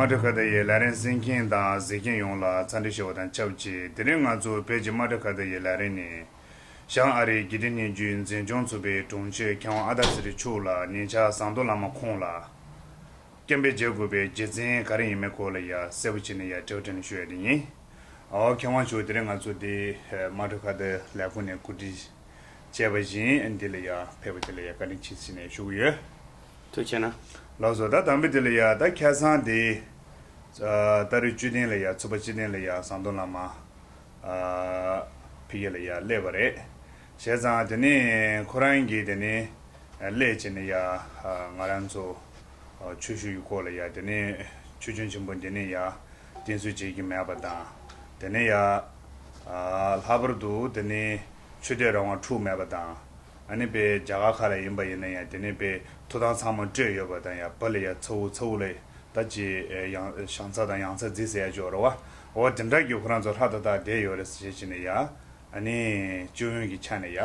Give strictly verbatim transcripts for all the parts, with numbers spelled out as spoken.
དམག་སྒར་ཁ་བརྡ་ཡི་ལས་རིམ་གསན་མཁན་དང་གཟིགས་མཁན་ཡོངས་ལ་འཚམས་འདྲི་ཞུ་བ་དང་ཆབས་ཅིག་དེ་རིང་ང་ཚོ་བོད་ཀྱི་དམག་སྒར་ཁ་བརྡ་ཡི་ལས་རིམ་ནི། བྱང་ཨ་རིའི་དགེ་ལྡན་སྙན་རྒྱུད་འཛིན་སྐྱོང་ཚོགས་པའི་དྲུང་ཆེ་མཁས་དབང་ཨ་ཏ་ཚེ་རིང་མཆོག་ལ་ཉེ་ཆར་ཟམ་གདོང་བླ་མ་ཁོང་ལ་སྐྱོན་བརྗོད་དགོས་པའི་རྒྱུ་མཚན་ག་རེ་ཡིན་མིན་སྐོར་ལ་ཡ་གསལ་པོ་བྱས་ནས་ཡ་དྲི་བ་དྲིས་ལན་ཞུ་ཡ་དེ་ཡིན། ཨོ་མཁས་དབང་མཆོག་དེ་རིང་ང་ཚོ་དེ་དམག་སྒར་ཁ་བརྡ་ལས་ཁུངས་ནས་གོ་སྒྲིག་བྱས་པ་བཞིན་འདི་ལ་ཡ་ཕེབས་པ་དེ་ལ་ཡ་བཀའ་དྲིན་ཆེ་ཟེར་ནས་ཞུ་གི་ཡོད། ཐུགས་རྗེ་གནང་། ལགས་སོ། ད་དམ་པའི་དེ་ལ་ཡ་ད་ཁ་སང་དེ་ཨ་ཏ་རིག་བཅུ་བདུན་ལ་ཡ་ཚོགས་པ་བཅུ་བདུན་ལ་ཡ་ཟམ་གདོང་བླ་མ་ཨ་ཕ་གི་ལ་ཡ་སླེབས་པ་རེད། བྱས་ཙང་དེ་ནས་ཁོ་རང་གིས་དེ་ནས་སླེབས་བྱས་ནས་ཡ་ཨ་ང་རང་ཚོ་ཨ་ཆོས་ཞུ་ཡི་སྐོར་ལ་ཡ་དེ་ནས་ཆོས་སྐྱོང་ཆེན་པོ་འདི་ནས་ཡ་བསྟེན་གསོལ་བྱེད་ཀྱི་མེད་པ་དང་། དེ་ནས་ཡ་ཨ་ལྷག་པར་དུ་དེ་ནས་ཆོས་དད་རང་དབང་འཁྲུག་མེད་པ་དང་། ཨ་ནི་པའི་རྒྱ་གར་ཁག་ལ་ཡིན་པ་ཡིན་ན་ཡང་དེ་ནས་པའི་ཐོབ་ཐང་ཚང་མ་སྤྲོད་ཡོད་པ་དང་། ཡང་བོད་ལ་ཡང་ཚ་བོ་ཚ་བོ་ལ་ད་ཅི་ཡང་ཞང་ཚ་དང་ཡང་ཚ་རྫི་ཟེར་ཡ་ཅིག་ཡོད་རེད་བ། འོ་དེ་འདྲ་གི་ཁོ་རང་ཚོ་ལྷ་ད་ད་བསྡད་ཡོད་རེད་ཟེར་བྱས་ནས་ཡ། ཨ་ནི་སྤྱི་ཡོངས་ཀྱི་ཆ་ནས་ཡ་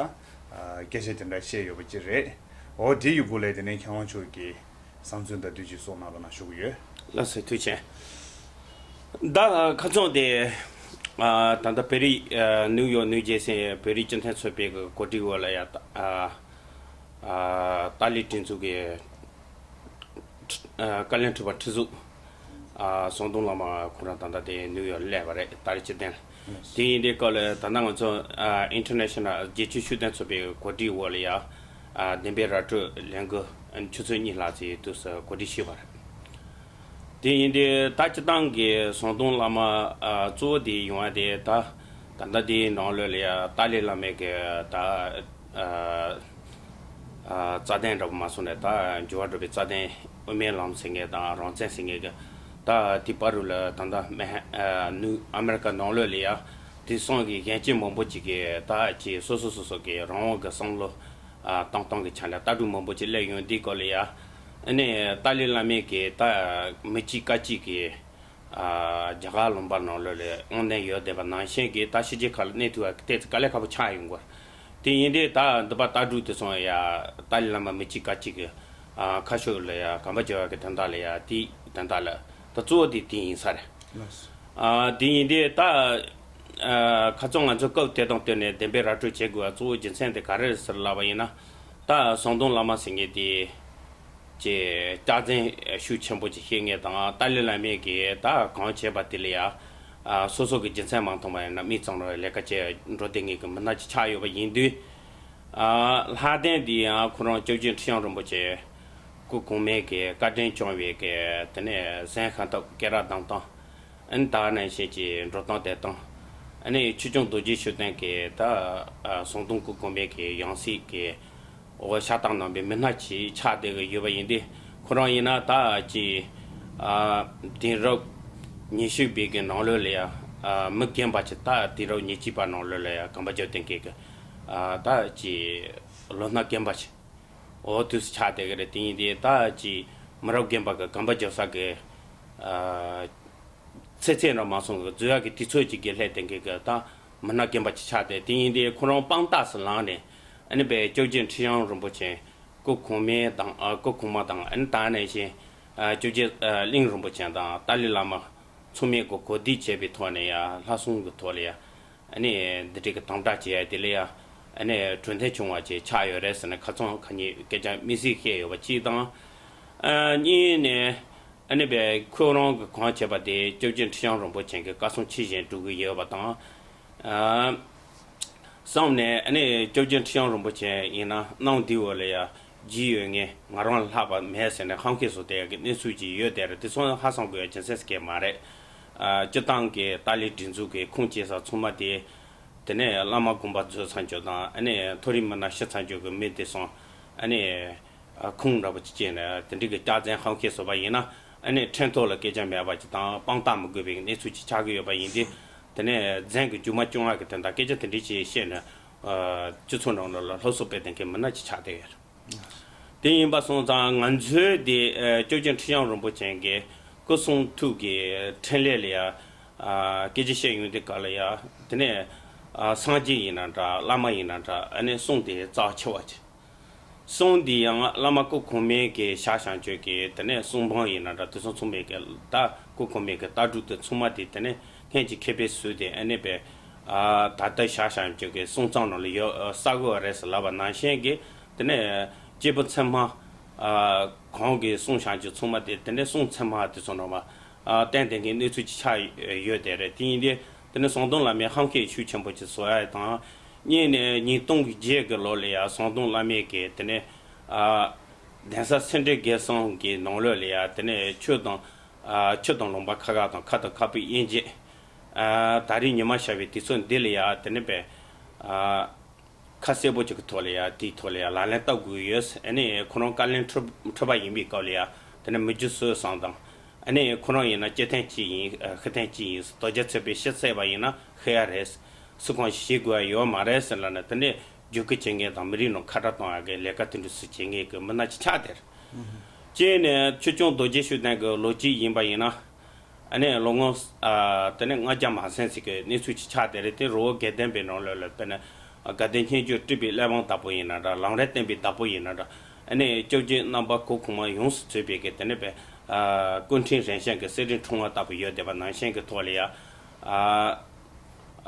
སྐད་ཆ་དེ་འདྲ་བཤད་ཡོད་པ་ཅིག་རེད། འོ་དེ་ཡི་སྒོ་ལས་དེ་ནས་མཁས་དབང་མཆོག་གིས་བསམ་ཚུལ་འདི་དུས་ཀྱི་གསུང་གནང་རོགས་གནང་ཞུ་གི་ཡོད། ལགས་སོ། ཐུགས་རྗེ་ཆེ། ད་ཁ་རྩང་དེ་ཨ་ད་ལྟ་བོད་རིགས་ཨ་ནིའུ་ཡོག་ནིའུ་ཇེ་སི་བོད་རིགས་སྤྱི་མཐུན་ཚོགས་པའི་གི་གོ་སྒྲིག་འོག་ལ་ཡ་ད་ཨ་ཨ་ཏཱ་ལའི་སྒྲིག་འཛུགས་ཀྱི་ཨ་བཀའ་བློན་ཁྲི་པ་ཁྲི་ཟུར་ཨ་ཟམ་གདོང་བླ་མ་ཁོ་རང་ད་ལྟ་དེ་ནིའུ་ཡོག་སླེབས་པ་རེད། ཏཱ་ལའི་སྤྱི་བསྟན། དེ་ཡིན་དུས་སྐབས་ལ་ད་ལྟ་ང་ཚོ་ཨ་ཨིན་ཊར་ནེ་ཤ་ནལ་རྒྱལ་སྤྱིའི་ཤུགས་ལྡན་ཚོགས་པའི་གོ་སྒྲིག་འོག་ལ་ཡ་ཨ་བདེན་པའི་ར་སྤྲོད་ལས་འགུལ་ཨ་ཆུ་ཚོད་གཉིས་ལྷག་ཙམ་དུས་སུ་གོ་སྒྲིག་ཞུས་པ་རེད། དེ་ཡིན་དུས་ད་སྤྱིར་བཏང་གི་ཟམ་གདོང་བླ་མ་ཨ་གཙོ་བོ་དེ་ཡོང་བ་དེ་ད་ད་ལྟ་དེའི་ནང་ལོགས་ལ་ཡ་ཏཱ་ལའི་བླ་མའི་གི་ད་ཨ་ཨ་རྩ་དོན་འདྲ་པོ་མ་སོང་ནས་ད་འགྱུར་བ་འགྲོ་བའི་རྩ་དོན་དབུ་མའི་ལམ་ཟེར་མཁན་དང་རང་བཙན་ཟེར་མཁན་གྱི་ད་དེ་བར་རུ་ལ་ད་ལྟ་མེ་ཧ་ཨ་ནུ་ཨ་མེ་རི་ཀ་ནང་ལོགས་ལ་ཡ་དེ་སོང་གི་གཞོན་སྐྱེས་མང་པོ་ཅིག་གིས་ད་ཅིག་སོ་སོ་སོ་སོ་གི་རང་དབང་གི་བསམ་བློ་ཨ་བཏང་སྟངས་ཀྱི་ཆ་ནས་ལྟ་གྲུབ་མང་པོ་ཅིག་སླེབས་ཡོང་དུས་སྐབས་ལ་ཡ་ཨ་ནི་ཏཱ་ལའི་བླ་མའི་གི་ད་མི་གཅིག་ཀ་གཅིག་གི་ཨ་རྒྱ་གར་ལུང་པ་ནང་ལོགས་ལ་དབང་ལྡན་ཡོད་བསྡད་པ་ནང་བཞིན་གྱི་ད་ཕྱི་རྒྱལ་ཁག་ལ་གནས་ཐུབ་པ་ཏོག་ཙམ་དཀའ་ལས་ཁག་པོ་ཆགས་ཡོང་གི་རེད། དེ་ཡིན་དུས་ད་འདི་པ་ལྟ་གྲུབ་དེ་ཚོ་ཡ་ཏཱ་ལའི་བླ་མ་མི་གཅིག་ཀ་གཅིག་གི་ཨ་ཁ་ཕྱོགས་ལ་ཡ་གོམ་པ་རྒྱག་ཡག་གི་དོན་དག་ལ་ཡ་དེའི་དོན་དག་ལ་ད་གཙོ་བོ་དེ་དེ་ཡིན་ས་རེད། ལགས་སོ། ཨ་དེ་ཡིན་དུས་ད་ཨ་ཁ་རྩང་ང་ཚོ་སྐབས་དེ་དང་བསྟུན་ནས་བདེན་པའི་ར་སྤྲོད་བྱེད་དགོས་པ་གཙོ་བོ་རྒྱུ་མཚན་དེ་ག་རེ་རེད་ཟེར་ལབ་པ་ཡིན་ན། ད་ཟམ་གདོང་བླ་མ་ཟེར་མཁན་དེ། ཅེས་སྐྱག་རྫུན་ཤུགས་ཆེན་པོ་ཅིག་བཤད་མཁན་དང་ཏཱ་ལའི་བླ་མས་ཀྱིས་ད་གང་བྱས་པ་དེ་ལ་ཡ་ཨ་སོ་སོ་གི་རྒྱུ་མཚན་མ་མཐོང་བ་ཡིན་ན་མིག་གཙང་རུ་ལས་ཀ་བྱས་འགྲོ་བསྡད་མཁན་གྱི་མི་སྣ་ཅིག་ཆགས་ཡོད་པ་ཡིན་དུས། ཨ་ལྷག་དོན་འདི་ཡང་ཁོ་རང་སྐྱབས་རྗེ་ཁྲི་བྱང་རིན་པོ་ཆེ་སྐུ་གོང་མའི་གི་བཀའ་དྲིན་བསྐྱངས་པའི་གི་དེ་ནས་གཟན་ཤམ་ཐབས་སྐེ་རགས་བསྡམས་སྟངས། ཨ་ནི་ད་ནང་བཞིན་གྱི་འགྲོ་སྟངས་བསྡད་སྟངས། ཨ་ནི་ཆོས་སྐྱོང་རྡོ་རྗེ་ཤུགས་ལྡན་གྱི་ད་ཨ་ཟམ་གདོང་སྐུ་གོང་མའི་གི་ཡང་སྲིད་ཀྱི་འོ་ཤ་སྟག་གནང་པའི་མི་སྣ་ཅིག་ཆགས་བསྡད་ཀྱི་ཡོད་པ་ཡིན་དུས། ཁོ་རང་ཡིན་ན་ད་ཅིག་ཨ་དེང་རབས་ཉི་ཤུ་པའི་གི་ནང་ལོགས་ལ་ཡ་ཨ་མི་རྒན་པ་ཅིག་ད་དེང་རབས་ཉེར་གཅིག་པ་ནང་ལོགས་ལ་ཡ་གོམ་པ་རྒྱག་བསྡད་མཁན་གྱི་ཨ་ད་ཅིག་ལོ་ན་རྒན་པ་ཅིག་འོ་དུས་སུ་ཆགས་བསྡད་ཀྱི་རེད། དེ་ཡིན་དུས་ད་ཅིག་མི་རབས་རྒན་པ་གི་གོམ་པ་རྒྱག་ས་གི་ཨ་ཚེ་ཚད་རང་མ་སོང་གི་འཛུལ་ཡག་གི་དུས་ཚོད་ཅིག་གི་སླེབས་བསྡད་མཁན་གྱི་ད་མི་སྣ་རྒན་པ་ཅིག་ཆགས་ཏེ། དེ་ཡིན་དུས་ཁོ་རང་དཔང་རྟགས་སུ་ལངས་ནས་ཨ་ནི་པའི་སྐྱབས་རྗེ་ཁྲི་བྱང་རིན་པོ་ཆེ་སྐུ་གོང་མའི་དང་ཨ་སྐུ་གོང་མ་དང་། ཨ་ནི་ད་ནང་བཞིན་ཨ་སྐྱབས་རྗེ་ཨ་གླིང་རིན་པོ་ཆེ་དང་ཏཱ་ལའི་བླ་མ་ཚང་མས་གོ་གོ་བསྡུར་བྱས་པའི་ཐོག་ནས་ཡ་ལྷ་སྲུང་གི་ཐོག་ལ་ཡ་ཨ་ནི་འདི་འདྲའི་གི་དམ་དྲག་བྱས་ཡ་དེ་ལ་ཡ་ཨ་ནི་གྲོས་མཐུན་བྱུང་བ་ཅིག་ཆགས་ཡོད་རེད་ཟེར་ནས་ཁ་རྩང་ཁ་ཉིན་སྐད་ཆ་དམིགས་བསལ་བཤད་ཡོད་པ་གཅིག་དང་། ཨ་གཉིས་ནས། ཨ་ནི་བས་ཁོ་རང་གི་གང་བྱས་པ་དེ་སྐྱབས་རྗེ་ཁྲི་བྱང་རིན་པོ་ཆེ་གི་བཀའ་གསུང་ཇི་བཞིན་སྒྲུབ་ཀྱི་ཡོད་པ་དང་། ཨ་བསམ་ནས་ཨ་ནི་སྐྱབས་རྗེ་ཁྲི་བྱང་རིན་པོ་ཆེ་ཡིན་ན་གནམ་འདི་འོག་ལ་ཡ་རྒྱུས་ཡོད་མཁན་ང་རང་ལ་ལྷག་པ་མེད་ཟེར་ནས་ཧམ་ཁས་བཟོ་བསྡད་ཡག་གི་གནས་ཚུལ་ཅིག་ཡོད་དེ་རེད། དེ་ཚོ་ཧ་སང་དགོས་ཡག་རྒྱུ་མཚན་ཟེར་མཁན་མ་རེད། ཨ་སྤྱིར་བཏང་གི་ཏཱ་ལའི་སྒྲིག་འཛུགས་ཀྱི་ཁུངས་སྐྱེལ་ས་ཚང་མ་དེ། དེ་ནས་བླ་མ་དགོངས་པ་རྫོགས་ཚར་འཇོག་དང་། ཨ་ནི་མཐོ་རིམ་མི་སྣ་ཤི་ཚར་འཇོག་གི་མི་དེ་སོང་། ཨ་ནི། ཨ་ཁུངས་འདྲ་པོ་ཅིག་བྱས་ནས་དེ་འདྲའི་གི་སྐྱག་རྫུན་ཧམ་བཤད་བཟོ་བ་ཡིན་ན། ཨ་ནི་ཁྲིམས་ཐོག་ལ་སྐད་ཆ་མེད་པ་ཅིག་དང་དཔང་རྟགས་མི་དགོས་པའི་གནས་ཚུལ་ཅིག་ཆགས་ཀྱི་ཡོད་པ་ཡིན་དུས། དེ་ནས་རྫུན་གྱི་རྒྱུ་མ་སྐྱོང་བ་གི་དོན་དག་སྐད་ཆ་དེ་འདྲའི་ཅིག་བཤད་ནས། ཨ་སྤྱི་ཚོགས་ནང་ལོགས་ལ་སློབ་གསོ་སྤེལ་བསྡད་མཁན་མི་སྣ་ཅིག་ཆགས་བསྡད་ཡོད་རེད། དེ་ཡིན་པ་སོང་ཙང་ང་ཚོའི་དེ་ཨ་སྐྱབས་རྗེ་ཁྲི་བྱང་རིན་པོ་ཆེ་གི་སྐུ་གསུང་ཐུགས་ཀྱི་འཕྲིན་ལས་ལ་ཡ་ཨ་སྐད་ཆ་བཤད་ཡོང་དུས་སྐབས་ལ་ཡ། དེ་ནས་ཨ་སངས་རྒྱས་ཡིན་ན་འདྲ། བླ་མ་ཡིན་ན་འདྲ། ཨ་ནི་གསུང་དེ་རྩ་ཆེ་བ་ཅིག་གསུང་འདི་ཡང་བླ་མ་སྐུ་གོང་མའི་གི་ཞལ་བྱང་ཆོས་ཀྱི་དེ་ནས་གསུང་འབུམ་ཡིན་ན་འདྲ། དེ་ཚོ་ཚང་མས་གི་ད་ སྐུ་གོང་མའི་གི་ལྟ་གྲུབ་དེ་ཚང་མ་དེ་དེ་ནས་སྔོན་གྱི་མཁས་པས་བཟོས་ཏེ་ཨ་ནི་པའི་ཨ་ད་ལྟ་བཞག་བཞག་ཅིག་གི་གསུང་རྩོམ་ནང་ལ་ཡོད་ས་གོ་བ་རེད་ཟེར་ལབ་པ་ནང་བཞིན་གྱི་དེ་ནས་སྐྱེས་བུ་ཚད་མ་ཨ་གང་གི་གསུང་བཞག་ཅིག་ཚང་མ་དེ་དེ་ནས་གསུང་ཚད་མ་དེ་ཚོ་ནང་མ་ཨ་བསྟན་དེ་གི་གནས་ཚུལ་ཅིག་ཆགས་ཡོད་དེ་རེད། དེ་ཡིན་དེ་དེ་ནས་ཟམ་གདོང་བླ་མའི་ཧམ་བཤད་ཤུགས་ཆེན་པོ་ཅིག་བཟོ་ཡ་དང་། གཉིས་ནས་ཉིས་སྟོང་གི་རྗེས་ཀྱི་ལོ་ལ་ཡ་ཟམ་གདོང་བླ་མའི་གི་དེ་ནས་ཨ་གདན་ས་སེ་འབྲས་དགེ་གསུམ་གྱི་ནང་ལོགས་ལ་ཡ་དེ་ནས་ཆོས་དང་། ཨ་ཆོས་དང་ལུང་པ་ཁག་ཁག་དང་ཁ་དང་ཁ་བའི་དབྱེ་འབྱེད། ཨ་ད་རེས་ཉི་མ་ཤར་བའི་དུས་ཚོད་འདི་ལ་ཡ་དེ་ནས་པའི་ཨ་ཁ་གསལ་པོ་ཅིག་གི་ཐོག་ལ་ཡ་དེའི་ཐོག་ལ་ཡ་ལག་ལེན་བསྟར་དགོས་ཡོད། ཨ་ནི་ཁོ་རང་བཀའ་བློན་ཁྲི་ཁྲི་པ་ཡིན་པའི་སྐབས་ལ་ཡ་དེ་ནས་མི་རྒྱུ་སོས་སང་དང་། ཨ་ནི་ཁོ་རང་ཡིན་ན་སྐྱེ་ཐེངས་གཅིག་ཡིན་ཤི་ཐེངས་གཅིག་ཡིན་རྡོ་རྗེ་ཚེ་པའི་ཤི་ཚེ་བ་ཡིན་ན་ཤི་ཡ་རེད། སུ་གང་ཞིག་བྱེད་དགོས་ཡ་ཡོད་མ་རེད་ཟེར་ལབ་ནས་དེ་ནས་རྒྱུད་སྐུལ་བྱེད་མཁན་དང་མི་རིགས་ནང་ཁ་བྲལ་གཏོང་ཡ་གི་ལས་ཀ་དེ་འདྲ་སུ་བྱེད་མཁན་གི་མི་སྣ་ཅིག་ཆགས་དེར། གཅིག་ནས་ཆོས་སྐྱོང་རྡོ་རྗེ་ཤུགས་ལྡན་གྱི་ལོ་རྒྱུས་ཡིན་པ་ཡིན་ན། ཨ་ནི་ལོ་ངོ་ཨ་དེ་ནས་ལྔ་བརྒྱ་མ་ཟིན་ཟིག་གི་གནས་ཚུལ་ཅིག་ཆགས་དེ་རེད། དེ་རི་བོ་དགེ་ལྡན་པའི་ནང་ལོགས་ལ་དཔེར་ན་དགའ་ལྡན་སྙན་བརྒྱུད་སྤྲུལ་པའི་གླེགས་བམ་ལྟ་བུ་ཡིན་ན་འདྲ། ལམ་རིམ་བསྟན་པའི་བདག་པོ་ཡིན་ན་འདྲ། ཨ་ནི་བཅོ་བརྒྱད་རྣམ་པ་གོ་གོང་མ་ཡོངས་སུ་རྫོགས་པའི་གི་དེ་ནས་པའི་ཨ་སྐུ་ཕྲེང་རིམ་བྱོན་གྱི་གསེར་ཕྲེང་འཁྲུངས་པ་ལྟ་བུ་ཡོད་བསྡད་པ་ནང་བཞིན་གྱི་ཐོག་ལ་ཡ་ཨ།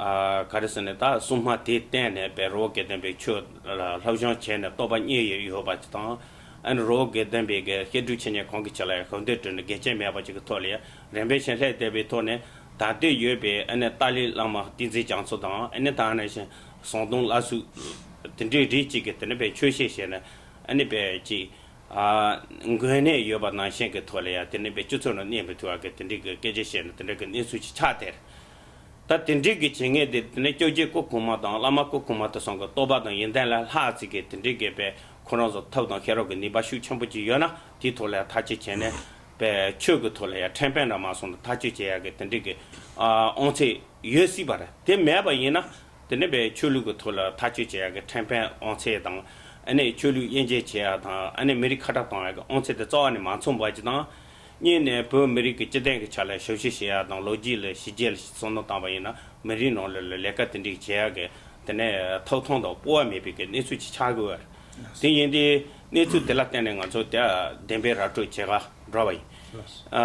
ཨ་ག་རེ་ཟེར་ནས་ད་སྲུང་མ་དེའི་སྟེང་ནས་པའི་རི་བོ་དགེ་ལྡན་པའི་ཆོས་ལ་སློབ་སྦྱོང་བྱས་ནས་རྟོགས་པ་རྙེད་ཡོད་ཡོད་པ་ཅིག་དང་། ཨ་ནི་རི་བོ་དགེ་ལྡན་པའི་གི་བཤད་སྒྲུབ་འཆད་ཉན་གང་གི་ཆེད་ལ་ཡང་ཞབས་འདེགས་སྤྲད་ནས་དགེ་སྐྱེས་མེད་པ་ཅིག་གི་ཐོག་ལ་ཡང་རིམ་པས་བྱས་སླེབས་བསྡད་པའི་ཐོག་ནས་ད་ལྟའི་ཡོད་པའི་ཨ་ནི་ཏཱ་ལའི་བླ་མ་བསྟན་འཛིན་རྒྱ་མཚོ་དང་། ཨ་ནི་ད་ནང་བཞིན་ཟམ་གདོང་བླ་ཟུར་དེ་འདྲའི་རིགས་གཅིག་གིས་དེ་ནི་པའི་ཆོས་བཤད་བྱས་ནས་ཨ་ནི་པའི་ཅིག་ཨ་འགོས་ནད་ཡོད་པ་ནང་བཞིན་གྱི་ཐོག་ལ་ཡང་དེ་ནི་པའི་སྤྱི་ཚོགས་ནང་གནས་མི་ཐུབ་པ་གི་དེ་འདྲའི་གི་སྐད་ཆ་བཤད་ནས་དེ་འདྲའི་གི་གནས་ཚུལ་ཅིག་ཆགས་དེར། ད་དེ་འདྲའི་གི་བྱེད་མཁན་དེ་དེ་ནས་བཅོ་བརྒྱད་སྐུ་གོང་མ་དང་བླ་མ་སྐུ་གོང་མ་དེ་ཚོ་གི་རྟོགས་པ་དང་ཡོན་ཏན་ལས་ལྷག་ཅིག་གི་དེ་འདྲའི་གི་པའི་ཁོ་རང་ཚོ་ཐབས་དང་ཤེས་རབ་ཀྱི་ནུས་པ་ཤུགས་ཆེན་པོ་ཅིག་ཡོད་ན་དེའི་ཐོག་ལ་ཡང་ཐག་གཅོད་བྱས་ནས་པའི་ཆོས་ཀྱི་ཐོག་ལ་ཡང་ཁྲིམས་དཔོན་འདྲ་མ་སོང་ན་ཐག་གཅོད་བྱེད་ཡག་གི་དེ་འདྲའི་གི་ཨ་དབང་ཚད་ཡོད་སྲིད་པ་རེད། དེ་མེད་པ་ཡིན་ན། དེ་ནས་པའི་ཆོས་ལུགས་ཀྱི་ཐོག་ལ་ཐག་གཅོད་བྱེད་ཡག་གི་ཁྲིམས་དཔོན་དབང་ཚད་དང་། ཨ་ནི་ཆོས་ལུགས་དབྱེ་འབྱེད་བྱེད་ཡག་དང་། ཨ་ནི་མི་རིགས་ཁ་བྲལ་གཏོང་ཡག་གི་དབང་ཚད་དེ་རྩ་བ་ནས་མ་མཚོན་པ་ཅིག་དང་། གཉིས་ནས་བོད་མི་རིགས་ཀྱི་སྤྱི་དོན་གྱི་ཆ་ལ་ཞབས་ཞུ་བྱེད་ཡག་དང་ལོ་རྒྱུས་ལ་ཞི་རྒྱས་ལ་བསམ་བློ་བཏང་བ་ཡིན་ན་མི་རིགས་ནང་ལ་ལས་ཀ་དེ་འདྲ་བྱེད་ཡག་གི་དེ་ནས་ཐོབ་ཐང་དང་སྤོབས་པ་མེད་པའི་གི་གནས་ཚུལ་ཅིག་ཆགས་དགོས་པ་རེད། དེ་ཡིན་དུས་གནས་ཚུལ་དེ་ལ་བརྟེན་ནས་ང་ཚོ་དེ་བདེན་པའི་ར་སྤྲོད་བྱེད་ག་འགྲོ་བ་ཡིན། ཨ་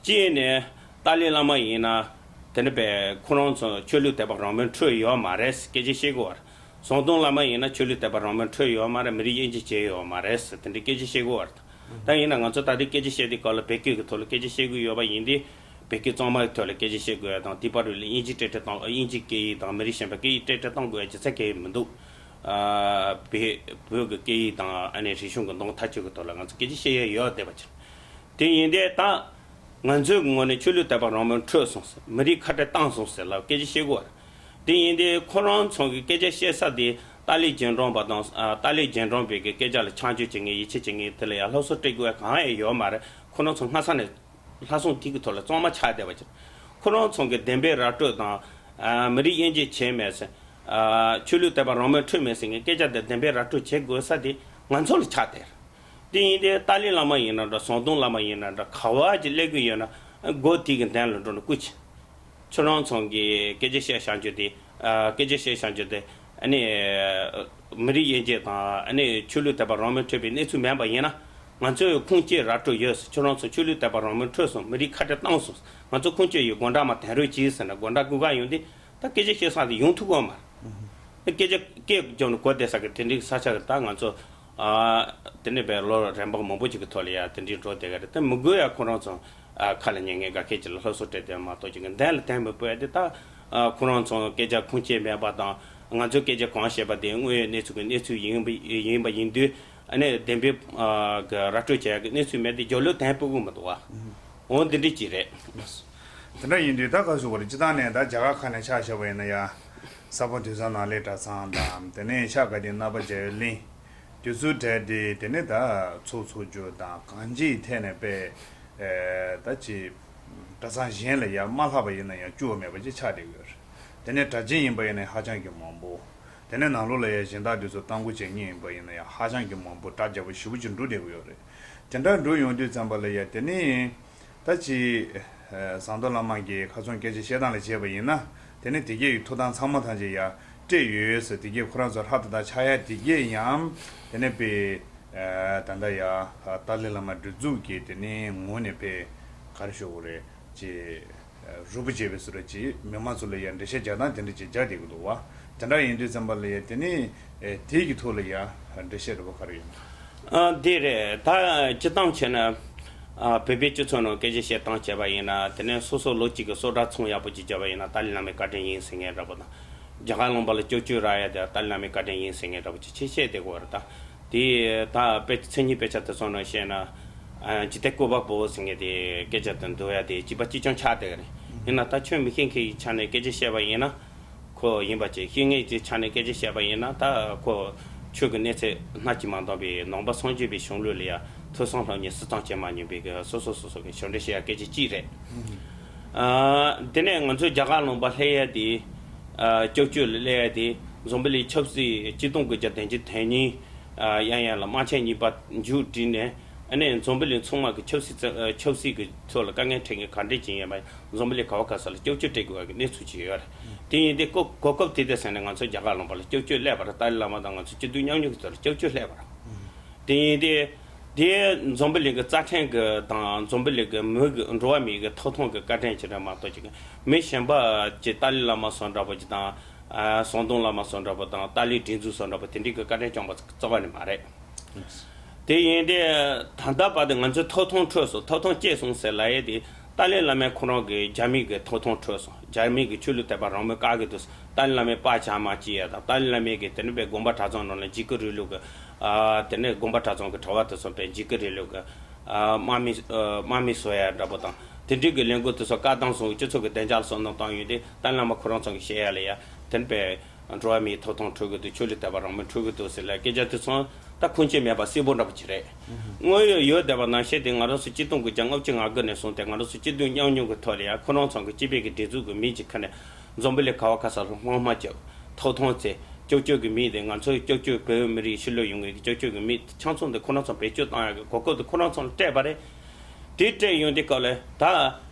གཅིག་ནས། ཏཱ་ལའི་བླ་མ་ཡིན་ན། དེ་ནི་པའི་ཁོ་རང་ཚོ་ཆོས་ལུགས་དད་པ་རང་མོས་འཁྲུལ་ཡོད་མ་རེད་སྐད་ཆ་བཤད་དགོས་པར། ཟམ་གདོང་བླ་མ་ཡིན་ན་ཆོས་ལུགས་དད་པ་རང་མོས་འཁྲུལ་ཡོད་མ་རེད། མི་རིགས་དབྱེ་འབྱེད་བྱས་ཡོད་མ་རེད་དེ་འདྲའི་སྐད་ཆ་བཤད་དགོས་པར། ད་ཡིན་ན་ང་ཚོ་ད་ལྟའི་སྐད་ཆ་བཤད་དུས་སྐབས་ལ་བོད་སྐད་ཀྱི་ཐོག་ལ་སྐད་ཆ་བཤད་དགོས་ཡོད་པ་ཡིན་དུས། བོད་སྐད་གཙང་མའི་ཐོག་ལ་སྐད་ཆ་བཤད་དགོས་ཡ་དང་དེ་བར་དུ་ལ་དབྱིན་ཇི་སྤྲད་སྤྲད་བཏང་དབྱིན་ཇི་སྐད་ཡིག་དང་མི་རིགས་གཞན་པ་སྐད་ཡིག་སྤྲད་སྤྲད་བཏང་དགོས་ཡ་ཅི་ཚད་གལ་ཡོད་མི་འདུག་ཨ་བོད་བོད་ཀྱི་སྐད་ཡིག་དང་ཨ་ནི་རིག་གཞུང་གི་གདོང་ཐག་གཅོད་ཀྱི་ཐོག་ལ་ང་ཚོ་སྐད་ཆ་བཤད་ཡ་ཡོད་བསྡད་པ་ཅིག་དེ་ཡིན་དུས་ད། ང་ཚོའི་ངོས་ནས་ཆོས་ལུགས་དད་པ་རང་མོས་འཁྲུལ་སོང་ཟེར། མི་རིགས་ཁ་བྲལ་བཏང་སོང་ཟེར་ལབ་སྐད་ཆ་བཤད་དགོས་རེད། དེ་ཡིན་དུས་ཁོ་རང་ཚོ་གི་སྐད་ཆ་བཤད་ས་དེ་ཏཱ་ལའི་རྗེས་འབྲང་པ་དང་ཨ་ཏཱ་ལའི་རྗེས་འབྲང་པའི་གི་སྐད་ཆ་ལ་ཆ་འཇོག་བྱེད་མཁན་ཡིད་ཆེས་བྱེད་མཁན་དེ་ལ་ཡང་སློབ་གསོ་སྤྲད་དགོས་གང་ཡང་ཡོད་མ་རེད། ཁོ་རང་ཚོ་སྔ་ས་ནས་ལྷ་སྲུང་དེ་གི་ཐོག་ལ་གཙང་མ་ཆགས་བསྡད་པ་ཅིག་ཁོ་རང་ཚོ་གི་བདེན་པའི་ར་སྤྲོད་དང་ཨ་མི་རིགས་དབྱེ་འབྱེད་བྱས་མེད་ཟེར། ཨ་ཆོས་ལུགས་དད་པ་རང་མོས་འཁྲུལ་མེད་ཟེར་མཁན་སྐད་ཆ་དེ་བདེན་པའི་ར་སྤྲོད་བྱེད་དགོས་ས་དེ་ང་ཚོ་ལ་ཆགས་བསྡད་རེད། དེ་ཡིན་ཏེ་ཏཱ་ལའི་བླ་མ་ཡིན་ན་འདྲ་ཟམ་གདོང་བླ་མ་ཡིན་ན་འདྲ་ག་བ་ཅིག་སླེབས་ཀྱི་ཡོད་ན་སྒོ་དེ་གི་མདུན་ལ་འགྲོ་ནས་སྐུ་མཁྱེན། ཁྱོད་རང་ཚོ་གི་སྐད་ཆ་བཤད་བྱ་རྒྱུ་དེ་ཨ་སྐད་ཆ་བཤད་བྱ་རྒྱུ་དེ་ཨ་ནི་མི་རིགས་དབྱེ་འབྱེད་དང་ཨ་ནི་ཆོས་ལུགས་དད་པ་རང་མོས་འཁྲུལ་པའི་གནས་ཚུལ་མིན་པ་ཡིན་ན་ང་ཚོས་ཁུངས་སྐྱེལ་ར་སྤྲོད་ཡོད་ཟེར། ཁྱོད་རང་ཚོ་ཆོས་ལུགས་དད་པ་རང་མོས་འཁྲུལ་སོང་མི་རིགས་ཁ་བྲལ་བཏང་སོང་ཟེར། ང་ཚོ་ཁུངས་སྐྱེལ་ཡོད། སྒོ་འགྲམ་མ་དན་རོགས་གྱིས་ཟེར་ན་སྒོ་འགྲམ་སྒུག་ག་ཡོང་དུས། ད་སྐད་ཆ་བཤད་ས་དེ་ཡོང་ཐུབ་ཀྱི་མ་རེད། སྐད་ཆ་སྐད་རྒྱབ་ནས་གོ་བསྡད་ས་གི་དེ་འདྲའི་ས་ཆ་གི་ད་ང་ཚོ་ཨ་དེ་ནས་པའི་ལོ་རིམ་པ་མང་པོ་ཅིག་གི་ཐོག་ལ་ཡ་དེ་འདྲའི་འགྲོ་བསྡད་ག་རེད། དེ་མི་དགོས་ཡ་ཁོ་རང་ཚོ་ཨ་ཁ་ལ་ཉན་མཁན་འགའ་ཤས་ཅིག་ལ་སློབ་གསོ་སྤྲད་དེ་མ་གཏོགས་ཅིག་གི་མདུན་ལ་དེ་མི་དཔོན་དེ་ད་ཨ་ཁོ་རང་ཚོ་སྐད་ཆ་ཁུངས་སྐྱེལ་མེད་པ་དང་ང་ཚོའི་སྐད་ཆ་གང་བཤད་པ་དེ་དངོས་ཡོད་གནས་ཚུལ་གི་གནས་ཚུལ་ཡིན་པ་ཡིན་པ་ཡིན་དུས་ཨ་ནི་བདེན་པའི་ཨ་གི་ར་སྤྲོད་བྱེད་ཡ་གི་གནས་ཚུལ་མེད་དེ་རྒྱབ་ལོགས་དེ་སྤོ་གི་མི་འདུག་བ། འོ་འདི་འདྲ་ཅིག་རེད། དེ་འདྲ་ཡིན་དུས་ད་ག་ཟེར་བ་རེད། སྤྱི་བཏང་ནས་ད་རྒྱ་གར་ཁག་ནས་ཆ་བཞག་པ་ཡིན་ན་ཡང་ས་ཕོ་དུས་བཟང་ནག་ལས་གྲྭ་ཚང་དང་དེ་ནས་ཤར་དགའ་ལྡན་ནག་པ་རྒྱལ་གླིང་དེ་ཚོའི་གྲས་དེ་དེ་ནས་ད་ཚོགས་འཚོགས་རྒྱུ་དང་གང་ཅིའི་ཐད་ནས་དཔེ་ད་ཅི་གྲྭ་ཚང་གཞན་ལ་ཡང་མ་ལྷག་པ་ཡིན་ན་ཡང་སྐྱོ་བ་མེད་པ་ཅིག་ཆགས་བསྡད་ཡོད་རེད། དེ་ནས་གྲྭ་ཆེན་ཡིན་པ་ཡིན་ན་ཡང་ཧ་ཅང་གི་མང་པོ། དེ་ནས་ནང་ལོགས་ལ་ཡང་གཞན་དག་དེ་ཚོ་གཏམ་གོ་བྱེད་མཁན་ཡིན་པ་ཡིན་ན་ཡང་ཧ་ཅང་གི་མང་པོ་གྲ་རྒྱས་པོ་ཞེ་པོ་ཅིག་འགྲོ་བསྡད་ཀྱི་ཡོད་རེད། དེ་འདྲ་འགྲོ་ཡོང་དུས་ཙམ་པ་ལ་ཡ་དེ་ནི་ད་ཅི་ཟམ་གདོང་བླ་མ་གིས་ཁ་སང་སྐད་ཆ་བཤད་སྟངས་ལ་བྱས་པ་ཡིན་ན་དེ་ནི་དེ་གའི་ཐུགས་དམ་ཚང་མ་ཐམས་ཅད་ཡ་སྤྲད་ཡོད་ཟེར། དེ་གའི་ཁོ་རང་ཚོ་ཧྲ་ཏ་ཏ་ཆགས་ཡ་དེ་གའི་ཡང་དེ་ནི་པའི་ད་ལྟ་ཡ་ཏཱ་ལའི་བླ་མ་སྒྲིག་འཛུགས་ཀྱི་དེ་ནི་ངོས་ནས་པའི་ག་རེ་ཞུ་དགོས་རེད། ཅེས་རུས་པ་བྱས་པའི་བཟོ་འདྲ་ཅིག་མི་མང་ཚོ་ལ་ཡང་འགྲེལ་བཤད་རྒྱག་སྟངས་དེ་འདྲ་ཅིག་རྒྱག་བསྡད་ཀྱི་འདུག་བ། དེ་འདྲ་ཡིན་དུས་ཙམ་པ་ལ་ཡང་དེ་ནི་དེའི་གི་ཐོག་ལ་ཡང་འགྲེལ་བཤད་འདྲ་པོ་ག་རེ་ཡོད་ན། ཨ་འདི་རེད། ད་སྤྱི་བཏང་བྱས་ན། ཨ་བོད་པའི་སྤྱི་ཚོགས་ནང་སྐད་ཆ་བཤད་སྟངས་བྱས་པ་ཡིན་ན། དེ་ནས་སོ་སོ་ལོ་གཅིག་གི་སོ་བྲག་ཚོང་ཡག་པོ་ཅིག་བྱས་པ་ཡིན་ན། ཏཱ་ལའི་བླ་མའི་བཀའ་དྲིན་ཡིན་ཟེར་མཁན་འདྲ་པོ་དང་། རྒྱ་གར་ལུང་པ་ལ་སྐྱོབ་བཅོལ་རག་ཡ་དེ་ཏཱ་ལའི་བླ་མའི་བཀའ་དྲིན་ཡིན་ཟེར་མཁན་འདྲ་པོ་ཅིག་ཆེ་བཤད་བསྡད་ཀྱི་ཡོད་རེད་ད། དེ་ད་དཔེ་མཚན་ཉིད་དཔེ་ཆ་དེ་ཚོ་ནང་བཤད་ན། ཨ་འཇིག་རྟེན་བཀོད་པ་པོ་ཟེར་མཁན་དེ་སྐད་ཆ་དེ་འདུག་ཡ་དེ་གཅིག་པ་གཅིག་རྐྱང་ཆགས་བསྡད་ཀྱི་རེད། ཡིན་ན་ད་ཁྱོད་མི་ཤེས་མཁན་གྱི་ཆ་ནས་སྐད་ཆ་བཤད་པ་ཡིན་ན། ཁོ་ཡིན་པ་བྱས། ཤེས་མཁན་གྱི་ཆ་ནས་སྐད་ཆ་བཤད་པ་ཡིན་ན། ད་ཁོ་ཆོས་ཀྱི་གནས་ཚད་སྣ་གཅིག་མ་འདོམས་པའི་ནང་པ་སངས་རྒྱས་པའི་གཞུང་ལུགས་ལ་ཡང་ཐོས་བསམ་སློབ་གཉེར་སུ་ཙམ་བྱེད་མ་མྱོང་པའི་གི་སོ་སོ་སོ་སོ་གི་ཞབས་འདྲེན་བྱེད་ཡ་སྐད་ཆ་གཅིག་རེད། ཨ་དེ་ནས་ང་ཚོས་རྒྱ་གར་ལུང་པ་སླེབས་ཡ་དེ། ཨ་སྐྱབས་བཅོལ་ལ་སླེབས་ཡ་དེ། འཛམ་བུ་གླིང་ཆབ་སྲིད་སྤྱི་སྟོང་དགུ་བརྒྱ་བདུན་ཅུ་དོན་གཉིས། ཨ་ཡང་ཡང་ལ་དམག་ཆེན་གཉིས་པ་མཇུག་བསྒྲིལ་ནས། ཨ་ནི་འཛམ་བུ་གླིང་ཚང་མ་གི་ཆབ་སྲིད་རྩ་ཨ་ཆབ་སྲིད་ཀྱི་ཐོག་ལ་དཀའ་ངལ་འཕྲད་མཁན་ག་འདྲས་ཅིག་ཡིན་པ་འཛམ་བུ་གླིང་ག་བ་ག་ས་ལ་སྐྱབས་བཅོལ་སྤྲད་དགོས་པ་གི་གནས་ཚུལ་ཅིག་ཡོད་རེད། དེ་ཡིན་དུས་གོ་གོ་སྐབས་དེ་དང་བསྟུན་ནས་ང་ཚོ་རྒྱ་གར་ལུང་པ་ལ་སྐྱབས་བཅོལ་སླེབས་པ་རེད། ཏཱ་ལའི་བླ་མ་དང་ང་ཚོ་སྐྱིད་སྡུག་མཉམ་མྱོང་གི་ཐོག་ལ་སྐྱབས་བཅོལ་སླེབས་པ་རེད། དེ་ཡིན་དུས་དེ་འཛམ་བུ་གླིང་གི་རྩ་ཁྲིམས་ཀྱི་དང་འཛམ་བུ་གླིང་གི་མི་གི་འགྲོ་བ་མི་གི་ཐོབ་ཐང་གི་བཀའ་དྲིན་ཅིག་རེད་མ་གཏོགས་ཅིག་མི་གཞན་པ་ཅིག་ཏཱ་ལའི་བླ་མ་སོགས་འདྲ་པོ་ཅིག་དང་། ཨ་ཟམ་གདོང་བླ་མ་སོགས་འདྲ་པོ་དང་། ཏཱ་ལའི་སྒྲིག་འཛུགས་སོགས་འདྲ་པོ་དེ་འདྲའི་གི་བཀའ་དྲིན་བསྐྱངས་པ་རྩ་བ་ནས་མ་རེད། དེ་ཡིན་དུས་ད་ལྟ་བར་དུ་ང་ཚོའི་ཐོབ་ཐང་འཕྲོག་སོང་། ཐོབ་ཐང་བཅད་སོང་ཟེར་ལབ་ཡས་དེ། ཏཱ་ལའི་བླ་མས་ཁོ་རང་གི་རྒྱ་མི་གི་ཐོབ་ཐང་འཕྲོག་སོང་། རྒྱ་མི་གི་ཆོས་ལུགས་དད་པ་རང་མོས་བཀག་གི་འདུག། ཏཱ་ལའི་བླ་མའི་པར་ཆ་མ་བརྩི་ཡས་དང་། ཏཱ་ལའི་བླ་མའི་གི་དེ་ནས་པའི་དགོན་པ་གྲྭ་ཚང་ནང་ལ་འཇིགས་སྐུལ་རིང་ལུགས་ཀྱི། ཨ་དེ་ནས་དགོན་པ་གྲྭ་ཚང་གི་གྲྭ་བ་དེ་ཚོ་པའི་འཇིགས་སྐུལ་རིང་ལུགས་ཀྱི། ཨ་དམག་མི་ཨ་དམག་མི་བཟོ་ཡ་འདྲ་པོ་དང་། དེ་འདྲའི་གི་ལས་འགུལ་དེ་ཚོ་བཀག་སྡོམ་སོང་། སྤྱི་ཚོགས་ཀྱི་བདེ་འཇགས་ལ་སོགས་གནང་བཏང་ཡོད་དུས། ཏཱ་ལའི་བླ་མ་ཁོ་རང་ཚོ་གི་བཤད་ཡ་ལ་ཡ་དེ་ནས་པའི་འགྲོ་བ་མིའི་ཐོབ་ཐང་འཕྲོག་གི་འདུག། ཆོས་ལུགས་དད་པ་རང་མོས་འཕྲོག་གི་འདུག་ཟེར་ལ་སྐད་ཆ་དེ་ཚོ་ད་ཁུངས་སྐྱེལ་མེད་པ་གསལ་པོ་འདྲ་པོ་ཅིག་རེད། དངོས་ཡོད་ཡོད་བསྡད་པ་ནང་བཞིན་དེ་ང་རང་ཚོ་གཅིག་སྟོང་དགུ་བརྒྱ་ལྔ་བཅུ་ང་དགུ་ནས་བཟུང་སྟེ་ང་རང་ཚོ་སྐྱིད་སྡུག་མཉམ་མྱོང་གི་ཐོག་ལ་ཡང་ཁོ་རང་ཚང་གི་སྤྱི་པའི་གི་སྒྲིག་འཛུགས་ཀྱི་མི་གཅིག་ཁ་ནས་འཛམ་བུ་གླིང་ག་བ་ག་ས་ལ་དམག་དམག་བརྒྱབ། ཐོབ་ཐང་བཙལ། སྐྱོབ་བཅོལ་གྱི་མི་དེ་ང་ཚོའི་སྐྱོབ་བཅོལ་བོད་མི་རིགས་ཕྱི་ལོགས་ཡོང་མཁན་གྱི་སྐྱོབ་བཅོལ་གྱི་མི་ཆ་ཚང་དེ་ཁོ་རང་ཚང་བེད་སྤྱོད་བཏང་ཡག་གི་གོ་སྐབས་དེ་ཁོ་རང་ཚང་ལ་སྤྲད་པ་རེད། དེ་སྤྲད་ཡོང་དུས་སྐབས་ལ་ད།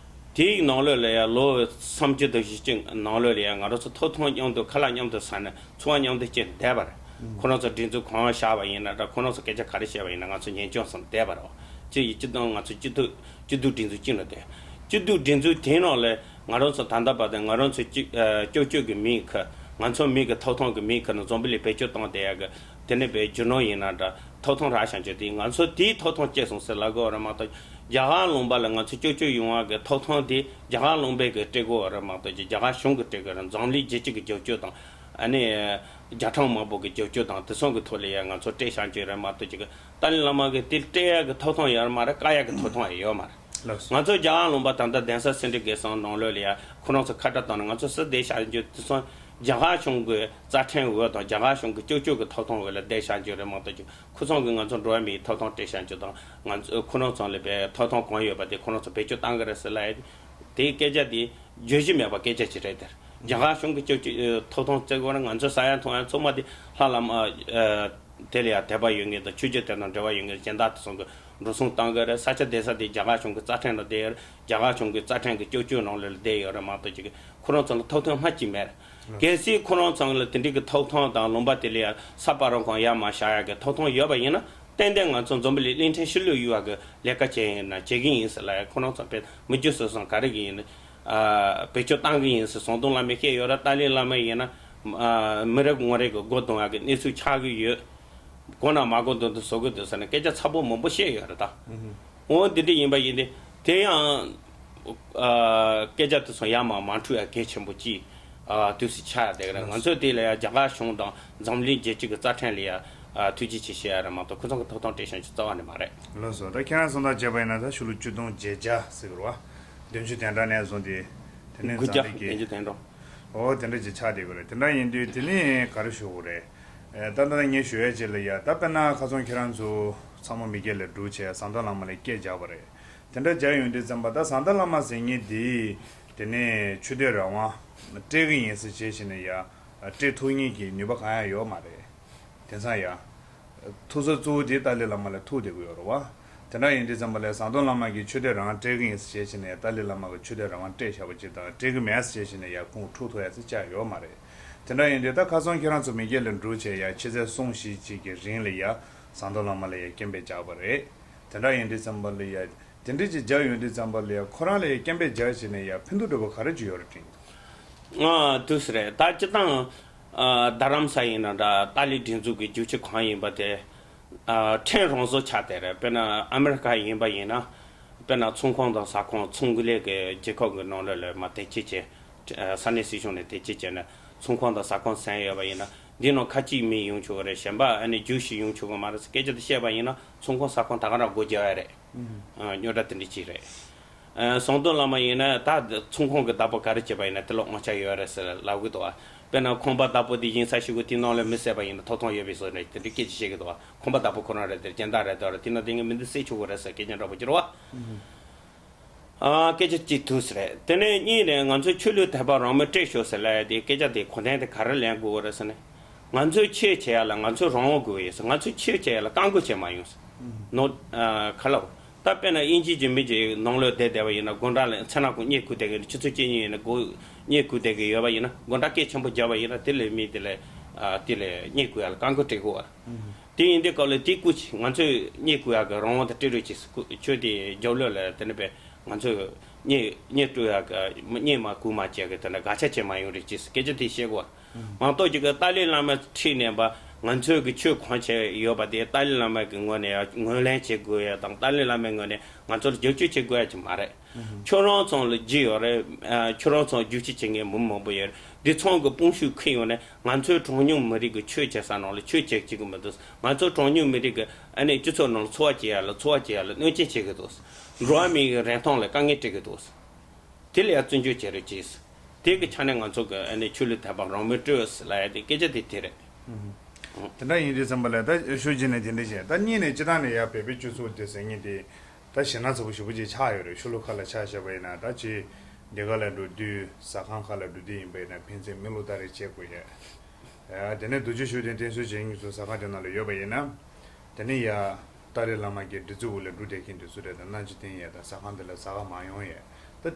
དེའི་ནང་ལོགས་ལ་ཡང་ལོ་སུམ་ཅུ་དང་བཞི་བཅུ་ནང་ལོགས་ལ་ཡང་ང་རང་ཚོ་ཐོབ་ཐང་མཉམ་དུ་ཁ་ལག་མཉམ་དུ་ཟ་ནས་འཚོ་བ་མཉམ་དུ་སྐྱེལ་བསྡད་པ་རེད། ཁོ་རང་ཚོ་སྒྲིག་འཛུགས་གང་བཞག་པ་ཡིན་ན་འདྲ། ཁོ་རང་ཚོ་སྐད་ཆ་ག་རེ་བཤད་པ་ཡིན་ན་ང་ཚོ་ཉན་སྐྱོང་བཟོས་བསྡད་པ་རེད། སྤྱི་ཡི་སྤྱི་དང་ང་ཚོ་སྤྱི་འཐུས་སྤྱི་འཐུས་སྒྲིག་འཛུགས་གཅིག་ལ་བསྡད། སྤྱི་འཐུས་སྒྲིག་འཛུགས་དེའི་ནང་ལ་ང་རང་ཚོ་ད་ལྟ་བར་དུ་ང་རང་ཚོ་སྤྱི་ཨ་སྐྱོབ་བཅོལ་གྱི་མིའི་ཁ། ང་ཚོ་མི་གི་ཐོབ་ཐང་གི་མིའི་ཁ་ནས་འཛམ་བུ་གླིང་བེད་སྤྱོད་བཏང་བསྡད་ཡག་གི། དེ་ནས་པའི་རྒྱུ་ནོར་ཡིན་ན་འདྲ། ཐོབ་ཐང་རག་བཞག་རྒྱུ་དེ་ང་ཚོ་དེའི་ཐོབ་ཐང་བཅད་སོང་ཟེར་ལབ་དགོས་རེད་མ་གཏོགས། རྒྱ་གར་ལུང་པ་ལ་ང་ཚོ་སྐྱོབ་བཅོལ་ཡོང་བ་གི་ཐོབ་ཐང་དེ་རྒྱ་གར་ལུང་པའི་གི་སྤྲད་དགོས་རེད་མ་གཏོགས་ཀྱི་རྒྱ་གར་གཞུང་གི་སྤྲད་དགོས་རེད། འཛམ་གླིང་རྒྱལ་སྤྱི་གི་རྒྱབ་སྐྱོར་དང་། ཨ་ནི་རྒྱ་གྲམ་དམག་དཔུང་གི་རྒྱབ་སྐྱོར་དང་དེ་ཚོ་གི་ཐོག་ལ་ཡང་ང་ཚོ་སྤྲད་བཞག་རྒྱུ་རེད་མ་གཏོགས་ཀྱི། ཏཱ་ལའི་བླ་མ་གི་དེ་སྤྲད་ཡག་གི་ཐོབ་ཐང་ཡོད་མ་རེད། བཀག་ཡག་གི་ཐོབ་ཐང་ཡང་ཡོད་མ་རེད། ལགས་སོ། ང་ཚོ་རྒྱ་གར་ལུང་པ་ད་ལྟ་གདན་ས་སེ་འབྲས་དགེ་གསུམ་ནང་ལོགས་ལ་ཡང་ཁོ་རང་ཚོ་ཁ་བརྡ་བཏང་ནས་ང་ཚོ་སུ་བསྡད་བཞག་རྒྱུ་དེ་ཚོ་རྒྱ་གར་གཞུང་གི་རྩ་ཁྲིམས་འོག་དང་རྒྱ་གར་གཞུང་གི་སྐྱོབ་བཅོལ་གྱི་ཐོབ་ཐང་འོག་ལ་བསྡད་བཞག་རྒྱུ་རེད་མ་གཏོགས་ཀྱི། ཁོ་ཚང་གིས་ང་ཚོ་འགྲོ་བ་མིའི་ཐོབ་ཐང་སྤྲད་བཞག་རྒྱུ་དང་། ང་ཚོ་ཁོ་རང་ཚང་ལ་བའི་ཐོབ་ཐང་གང་ཡོད་པ་དེ་ཁོ་རང་ཚོ་བེད་སྤྱོད་བཏང་གི་རེད་ཟེར་ལབ་ཡ་དེ། སྐད་ཆ་དེ་བརྗོད་གཞི་མེད་པ་སྐད་ཆ་ཅིག་རེད་དེ། རྒྱ་གར་གཞུང་གི་སྐྱོབ་བཅོལ་ཐོབ་ཐང་བཙལ་དགོས་ན་ང་ཚོ་ཟ་ཡ་འཐུང་ཡ་ཚང་མ་དེ་ལྷ་བླ་མ་ཨ་དེ་ལ་ཡང་དད་པ་ཡོད་མཁན་དང་ཆོས་བརྒྱུད་དེ་དང་འབྲེལ་བ་ཡོད་མཁན་གཞན་དག་དེ་ཚོ་གི་འགྲོ་སོང་བཏང་གི་རེད། ས་ཆ་བསྡད་ས་དེ་རྒྱ་གར་གཞུང་གི་རྩ་ཁྲིམས་ལ་བསྡད་ཡོད་རེད། རྒྱ་གར་གཞུང་གི་རྩ་ཁྲིམས་ཀྱི་སྐྱོབ་བཅོལ་ནང་ལ་བསྡད་ཡོད་རེད་མ་གཏོགས་ཅིག་ཁོ་རང་ཚོ་ལ་ཐོབ་ཐང་སྣ་གཅིག་མེད། གལ་སྲིད་ཁོ་རང་ཚང་ལ་དེ་འདྲའི་གི་ཐོབ་ཐང་དང་ལུང་པ་དེ་ལ་ཡང་ས་སྤར་རོགས་གང་ཡར་མར་བཞག་ཡག་གི་ཐོབ་ཐང་ཡོད་པ་ཡིན་ན། ཏན་ཏན་ང་ཚོ་འཛམ་བུ་གླིང་གླིང་ཕྲན་ཕྱི་ལོགས་ཡུལ་བ་གི་ལས་ཀ་བྱས་ཡིན་ན་བྱེད་ཀྱི་ཡིན་ཟེར་ལབ་ཡ། ཁོ་རང་ཚོ་དཔེ་མི་རྒྱུ་སོ་སོ་ག་རེ་གི་ཡིན་ན། ཨ་བེད་སྤྱོད་བཏང་གི་ཡིན་ཟེར་ཟམ་གདོང་བླ་མས་བཤད་ཡོད་ར། ཏཱ་ལའི་བླ་མ་ཡིན་ན་ཨ་མི་རབས་ངོ་རེ་གི་སྒོ་རྡུང་ཡག་གི་གནས་ཚུལ་ཆགས་ཀྱི་ཡོད། གོ་ན་མ་གོ་འདུག་འདུག་བཟོ་གི་འདུག་ཟེར་ནས་སྐད་ཆ་ཚ་པོ་མང་པོ་བཤད་ཡོད་རེད་ད། འོ་འདི་འདྲ་ཡིན་པ་ཡིན་ཏེ། དེ་ཡང་ཨ་སྐད་ཆ་དེ་ཚོ་ཡར་མར་མ་འཁྲུག་ཡ་གལ་ཆེན་པོ་ཅིག་ཨ་དུས་སུ་ཆགས་ཡ་དེ་རེད། ང་ཚོས་དེ་ལ་ཡང་རྒྱ་གར་གཞུང་དང་འཛམ་གླིང་རྒྱལ་སྤྱི་གི་རྩ་ཁྲིམས་ལ་ཡང་ཨ་ཐུགས་རྗེ་ཆེ་ཞུ་ཡ་རེད་མ་གཏོགས་ཁོ་ཚོ་གི་ཐོབ་ཐང་སྤྲད་བཞག་རྒྱུ་རྩ་བ་ནས་མ་རེད། ལགས་སོ། ད་ཁྱེད་རང་གསུང་སྟངས་བྱས་པ་ཡིན་ན་ད་ཕྱི་ལོ་ཆིག་སྟོང་བརྒྱད་བརྒྱ་ཟེར་གི་རེད་བ། བདུན་ཅུ་དོན་གྲངས་ནས་བཟུང་སྟེ་དེ་ནས་དགུ་བརྒྱ་རྩ་འདི་གི་བདུན་ཅུ་དོན་གྲངས། འོ་དེ་འདྲ་ཅིག་ཆགས་བསྡད་ཀྱི་རེད། དེ་འདྲ་ཡིན་དུས་དེ་ནི་ག་རེ་ཞུ་དགོས་རེད། ཨེ་ད་ལྟ་ངས་ཞུ་ཡ་ཅིག་ལ་ཡ། ད་དཔེར་ན་ཁ་སང་ཁྱེད་རང་ཚོ་ཚང་མ་མི་སྒེར་ལ་འགྲོ་བྱས་ཟམ་གདོང་བླ་མ་ལ་སྐད་རྒྱག་པ་རེད། དེ་འདྲ་རྒྱག་ཡོང་དུས་ཙམ་པ་ད་ཟམ་གདོང་བླ་མ་ཟེར་མཁན་དེས་དེ་ནས་ཆོས་དད་རང་དབང་སྤྲད་གི་ཡིན་ཟེར་བྱས་བྱས་ནས་ཡ་སྤྲད་ཐུབ་མཁན་གྱི་ནུས་པ་གང་ཡང་ཡོད་མ་རེད། དེང་སང་ཡ། ཐུག་ས་གཙོ་བོ་དེ་ཏཱ་ལའི་བླ་མ་ལ་ཐུག་བསྡད་ཀྱི་ཡོད་རེད་བ། དེ་འདྲ་ཡིན་དུས་ཙམ་པ་ལ་ཟམ་གདོང་བླ་མ་གིས་ཆོས་དད་རང་དབང་སྤྲད་ཀྱི་ཡིན་ཟེར་བྱས་བྱས་ནས་ཏཱ་ལའི་བླ་མ་གིས་ཆོས་དད་རང་དབང་སྤྲད་བཞག་པ་ཅིག་དང་སྤྲད་ཀྱི་མེད་ཟེར་བྱས་བྱས་ནས་ཡར་ཁུངས་འཁྲུག་ཐུབ་ཡ་ཟེར་ཅིག་ཡོད་མ་རེད། དེ་འདྲ་ཡིན་དུས་ད་ཁ་སང་ཁྱེད་རང་ཚོ་མི་སྒེར་ལ་འགྲོ་བྱས་ཡ་ཕྱི་ཚེས་གསུམ་བཞི་གཅིག་གི་རིང་ལ་ཡ་ཟམ་གདོང་བླ་མ་ལ་ཡ་སྐད་འབོད་རྒྱག་པ་རེད། དེ་འདྲ་ཡིན་དུས་ཙམ་པ་ལ་ཡ། དེ་འདྲ་ཅིག་བརྒྱབ་ཡོང་དུས་ཙམ་པ་ལ་ཡ་ཁོ་རང་ལ་ཡ་སྐད་འབོད་རྒྱག་བྱས་ནས་ཡ་ཕན་ཐོགས་འདྲ་པོ་ག་རེ་ཅིག་ཡོད་རེད་དྲན། ཨ་དུས་སུ་རེད། ད་སྤྱིར་བཏང་ཨ་རྡ་རམ་ས་ཡིན་ན་འདྲ། ཏཱ་ལའི་སྒྲིག་འཛུགས་ཀྱི་རྒྱུག་ཁྱི་གང་ཡིན་པ་དེ་ཨ་ཕྲན་རང་བཟོ་ཆགས་བསྡད་རེད། དཔེར་ན་ཨ་མི་རི་ཀ་ཡིན་པ་ཡིན་ན། དཔེར་ན་ཚོང་ཁང་དང་ཟ་ཁང་ཚོང་ལས་ཀྱི་རྒྱལ་ཁབ་ཀྱི་ནང་ལོགས་ལ་མ་དེ་ཅི་བྱེད། ས་གནས་སྲིད་གཞུང་ནས་དེ་ཅི་བྱས་ན་ཚོང་ཁང་དང་ཟ་ཁང་ཟིན་ཡོད་པ་ཡིན་ན། འདི་ནང་ཁ་གཅིག་མི་ཡོང་ཆོག་གི་རེད། གཞན་པ་ཨ་ནི་རྒྱུག་ཤི་ཡོང་ཆོག་གི་མ་རེད་ཟེར་སྐད་ཆ་དེ་བཤད་པ་ཡིན་ན། ཚོང་ཁང་ཟ་ཁང་ད་ག་རང་སྒོ་རྒྱག་ཡ་རེད། ཨ་རྙོག་དྲ་དེ་འདྲ་ཅིག་རེད། ཨ་ཟམ་གདོང་བླ་མ་ཡིན་ན་ད་ཚོང་ཁང་གི་བདག་པོ་ག་རེ་བྱས་པ་ཡིན་ན་དེ་ལ་དབང་ཆ་ཡོད་རེད་ཟེར་ལབ་གི་འདུག་ཨ། དཔེར་ན་ཁང་པ་བདག་པོ་དེ་ཡིན་ས་ཞིག་གི་དེའི་ནང་ལ་མི་བསད་པ་ཡིན་ན་ཐོབ་ཐང་ཡོད་པའི་བཟོ་འདྲ་དེ་འདྲའི་སྐད་ཆ་བཤད་གི་འདུག་ཨ། ཁང་པ་བདག་པོ་ཁོ་རང་རེད། དེ་སྦྱིན་བདག་རེད་དོ་རེད། དེ་ན་དེ་ངས་མི་འདི་བསད་ཆོག་གི་རེད་ཟེར་སྐད་ཆ་འདྲ་པོ་གྱུར་བ། ཨ་སྐད་ཆ་གཅིག་ཐུག་ས་རེད། དེ་ནས་གཉིས་ནས་ང་ཚོའི་ཆོས་ལུགས་དད་པ་རང་མོས་སྤྲད་ཤོག་ཟེར་ལབ་ཡ་དེ་སྐད་ཆ་དེ་གོ་དོན་དེ་ག་རེ་ལེན་དགོས་རེད་ཟེར་ན། ང་ཚོའི་ཆོས་བྱེད་ཡ་ལ་ང་ཚོའི་རང་དབང་དགོས་ཡོད་ཟེར། ང་ཚོའི་ཆོས་བྱེད་ཡ་ལ་བཀག་འགོག་བྱས་མ་ཡོང་ཟེར། ནོ། ཨ་ག་ལ། ད་དཔེར་ན་དབྱིན་ཇི་གི་མི་གཅིག་ནང་ལོགས་བསྡད་བསྡད་པ་ཡིན་ན་དགོང་དག་ལ་མཚན་ནག་གུ་གཉིད་ཁུག་བསྡད་གི་ཆུ་ཚོད་བཅུ་གཉིས་ཡིན་ན་གུ་གཉིད་ཁུག་བསྡད་གི་ཡོད་པ་ཡིན་ན་དགོང་དག་སྐད་ཆེན་པོ་བརྒྱབ་པ་ཡིན་ན་དེ་ལས་མི་དེ་ལ་ཨ་དེ་ལ་གཉིད་ཁུག་ཡ་ལ་བཀག་འགོག་སྤྲད་དགོས་བ། དེ་ཡིན་དུས་སྐབས་ལ་དེ་སྐུ་མཁྱེན་ང་ཚོས་གཉིད་ཁུག་ཡག་གི་རང་དབང་དེ་སྤྲད་རོགས་གྱིས། སྐུ་ཁྱོད་དེ་རྒྱབ་ལོགས་ལ་དེ་ནས་པས་ང་ཚོས་གཉིད་གཉིད་སྤྲོད་ཡག་གི་གཉིད་མ་ཁུག་མ་བྱས་གི་དེ་འདྲ་དགག་བྱ་བྱེད་མ་ཡོང་རོགས་གྱིས་སྐད་ཆ་དེ་བཤད་དགོས། མ་གཏོགས་ཅིག་གི་ཏཱ་ལའི་བླ་མ་ཁྲིད་ནས་པ་ང་ཚོས་གི་ཆོས་གང་བྱས་ཡོད་པ་དེ་ཏཱ་ལའི་བླ་མ་གི་ངོས་ནས་ཡང་ངོས་ལེན་བྱེད་དགོས་ཡ་དང་ཏཱ་ལའི་བླ་མའི་ངོས་ནས་ང་ཚོར་རྒྱབ་སྐྱོར་བྱེད་དགོས་ཡ་ཅིག་མ་རེད། ཁྱོད་རང་ཚོ་ལ་རྒྱུ་ཡོད་རེད། ཨ་ཁྱོད་རང་ཚོ་རྒྱུག་ཁྱི་བྱེད་མཁན་མི་མང་པོ་ཡོད་རེད། འདི་ཚང་གི་དཔུང་ཤུགས་ཁེངས་ཡོང་ནས་ང་ཚོའི་གྲངས་ཉུང་མི་རིགས་ཀྱི་ཆོས་བྱེད་ས་ནང་ལ་ཆོས་བྱེད་བྱེད་ཀྱི་མི་འདུག་ང་ཚོའི་གྲངས་ཉུང་མི་རིགས་ཀྱི་ཨ་ནི་སྤྱི་ཚོགས་ནང་ལ་འཚོ་བ་སྐྱེལ་ཡ་ལ་འཚོ་བ་སྐྱེལ་ཡ་ལ་གནོད་སྐྱོན་བྱེད་ཀྱི་འདུག་འགྲོ་བ་མིའི་རིན་ཐང་ལ་དཀའ་ངལ་སྤྲད་ཀྱི་འདུག་དེ་ལ་ཡང་བརྩི་འཇོག་བྱེད་རོགས་གྱིས། དེ་གི་ཆ་ནས་ང་ཚོ་གི་ཨ་ནི་ཆོས་ལུགས་དད་པ་རང་མོས་སྤྲོད་ཟེར་ལབ་ཡ་དེ་སྐད་ཆ་དེ་དེ་རེད། དེ་འདྲ་ཡིན་དུས་ཙམ་པ་ལ་ད་ཤོད་ཀྱི་ནས་དེ་འདྲ་བྱས་ད་གཉིས་ནས་སྤྱི་བཏང་ནས་ཡ་བོད་པའི་སྤྱི་ཚོགས་དེ་ཟེར་མཁན་དེ་ད་ཞེད་སྣང་ཚ་པོ་ཞེ་པོ་ཅིག་ཆགས་ཡོད་རེད། ཤོ་ལོ་ཁ་ལ་ཆ་བཞག་པ་ཡིན་ན་ད་ཅིག་སྡེ་ཁག་ལ་འགྲོ་དུས་ཟ་ཁང་ཁག་ལ་འགྲོ་དུས་ཡིན་པ་ཡིན་ན་ཕན་ཚུན་མི་བློ་བདེ་རེ་བྱེད་དགོས་ཡ། དེ་ནས་རྡོ་རྗེ་ཤུགས་ལྡན་བསྟེན་གསོལ་བྱེད་མཁན་ཚོ་ཟ་ཁང་དེ་ནང་ལ་ཡོད་པ་ཡིན་ན། དེ་ནས་ཡ། ཏཱ་ལའི་བླ་མ་གི་སྒྲིག་འཛུགས་འོག་ལ་འགྲོ་བསྡད་མཁན་དེ་ཚོ་རེད་དང་སྣང་ཆུང་བསྟན་ཡས་དང་ཟ་ཁང་དེ་ལ་ཟ་ཁང་མ་ཡོང་ཡས། ད།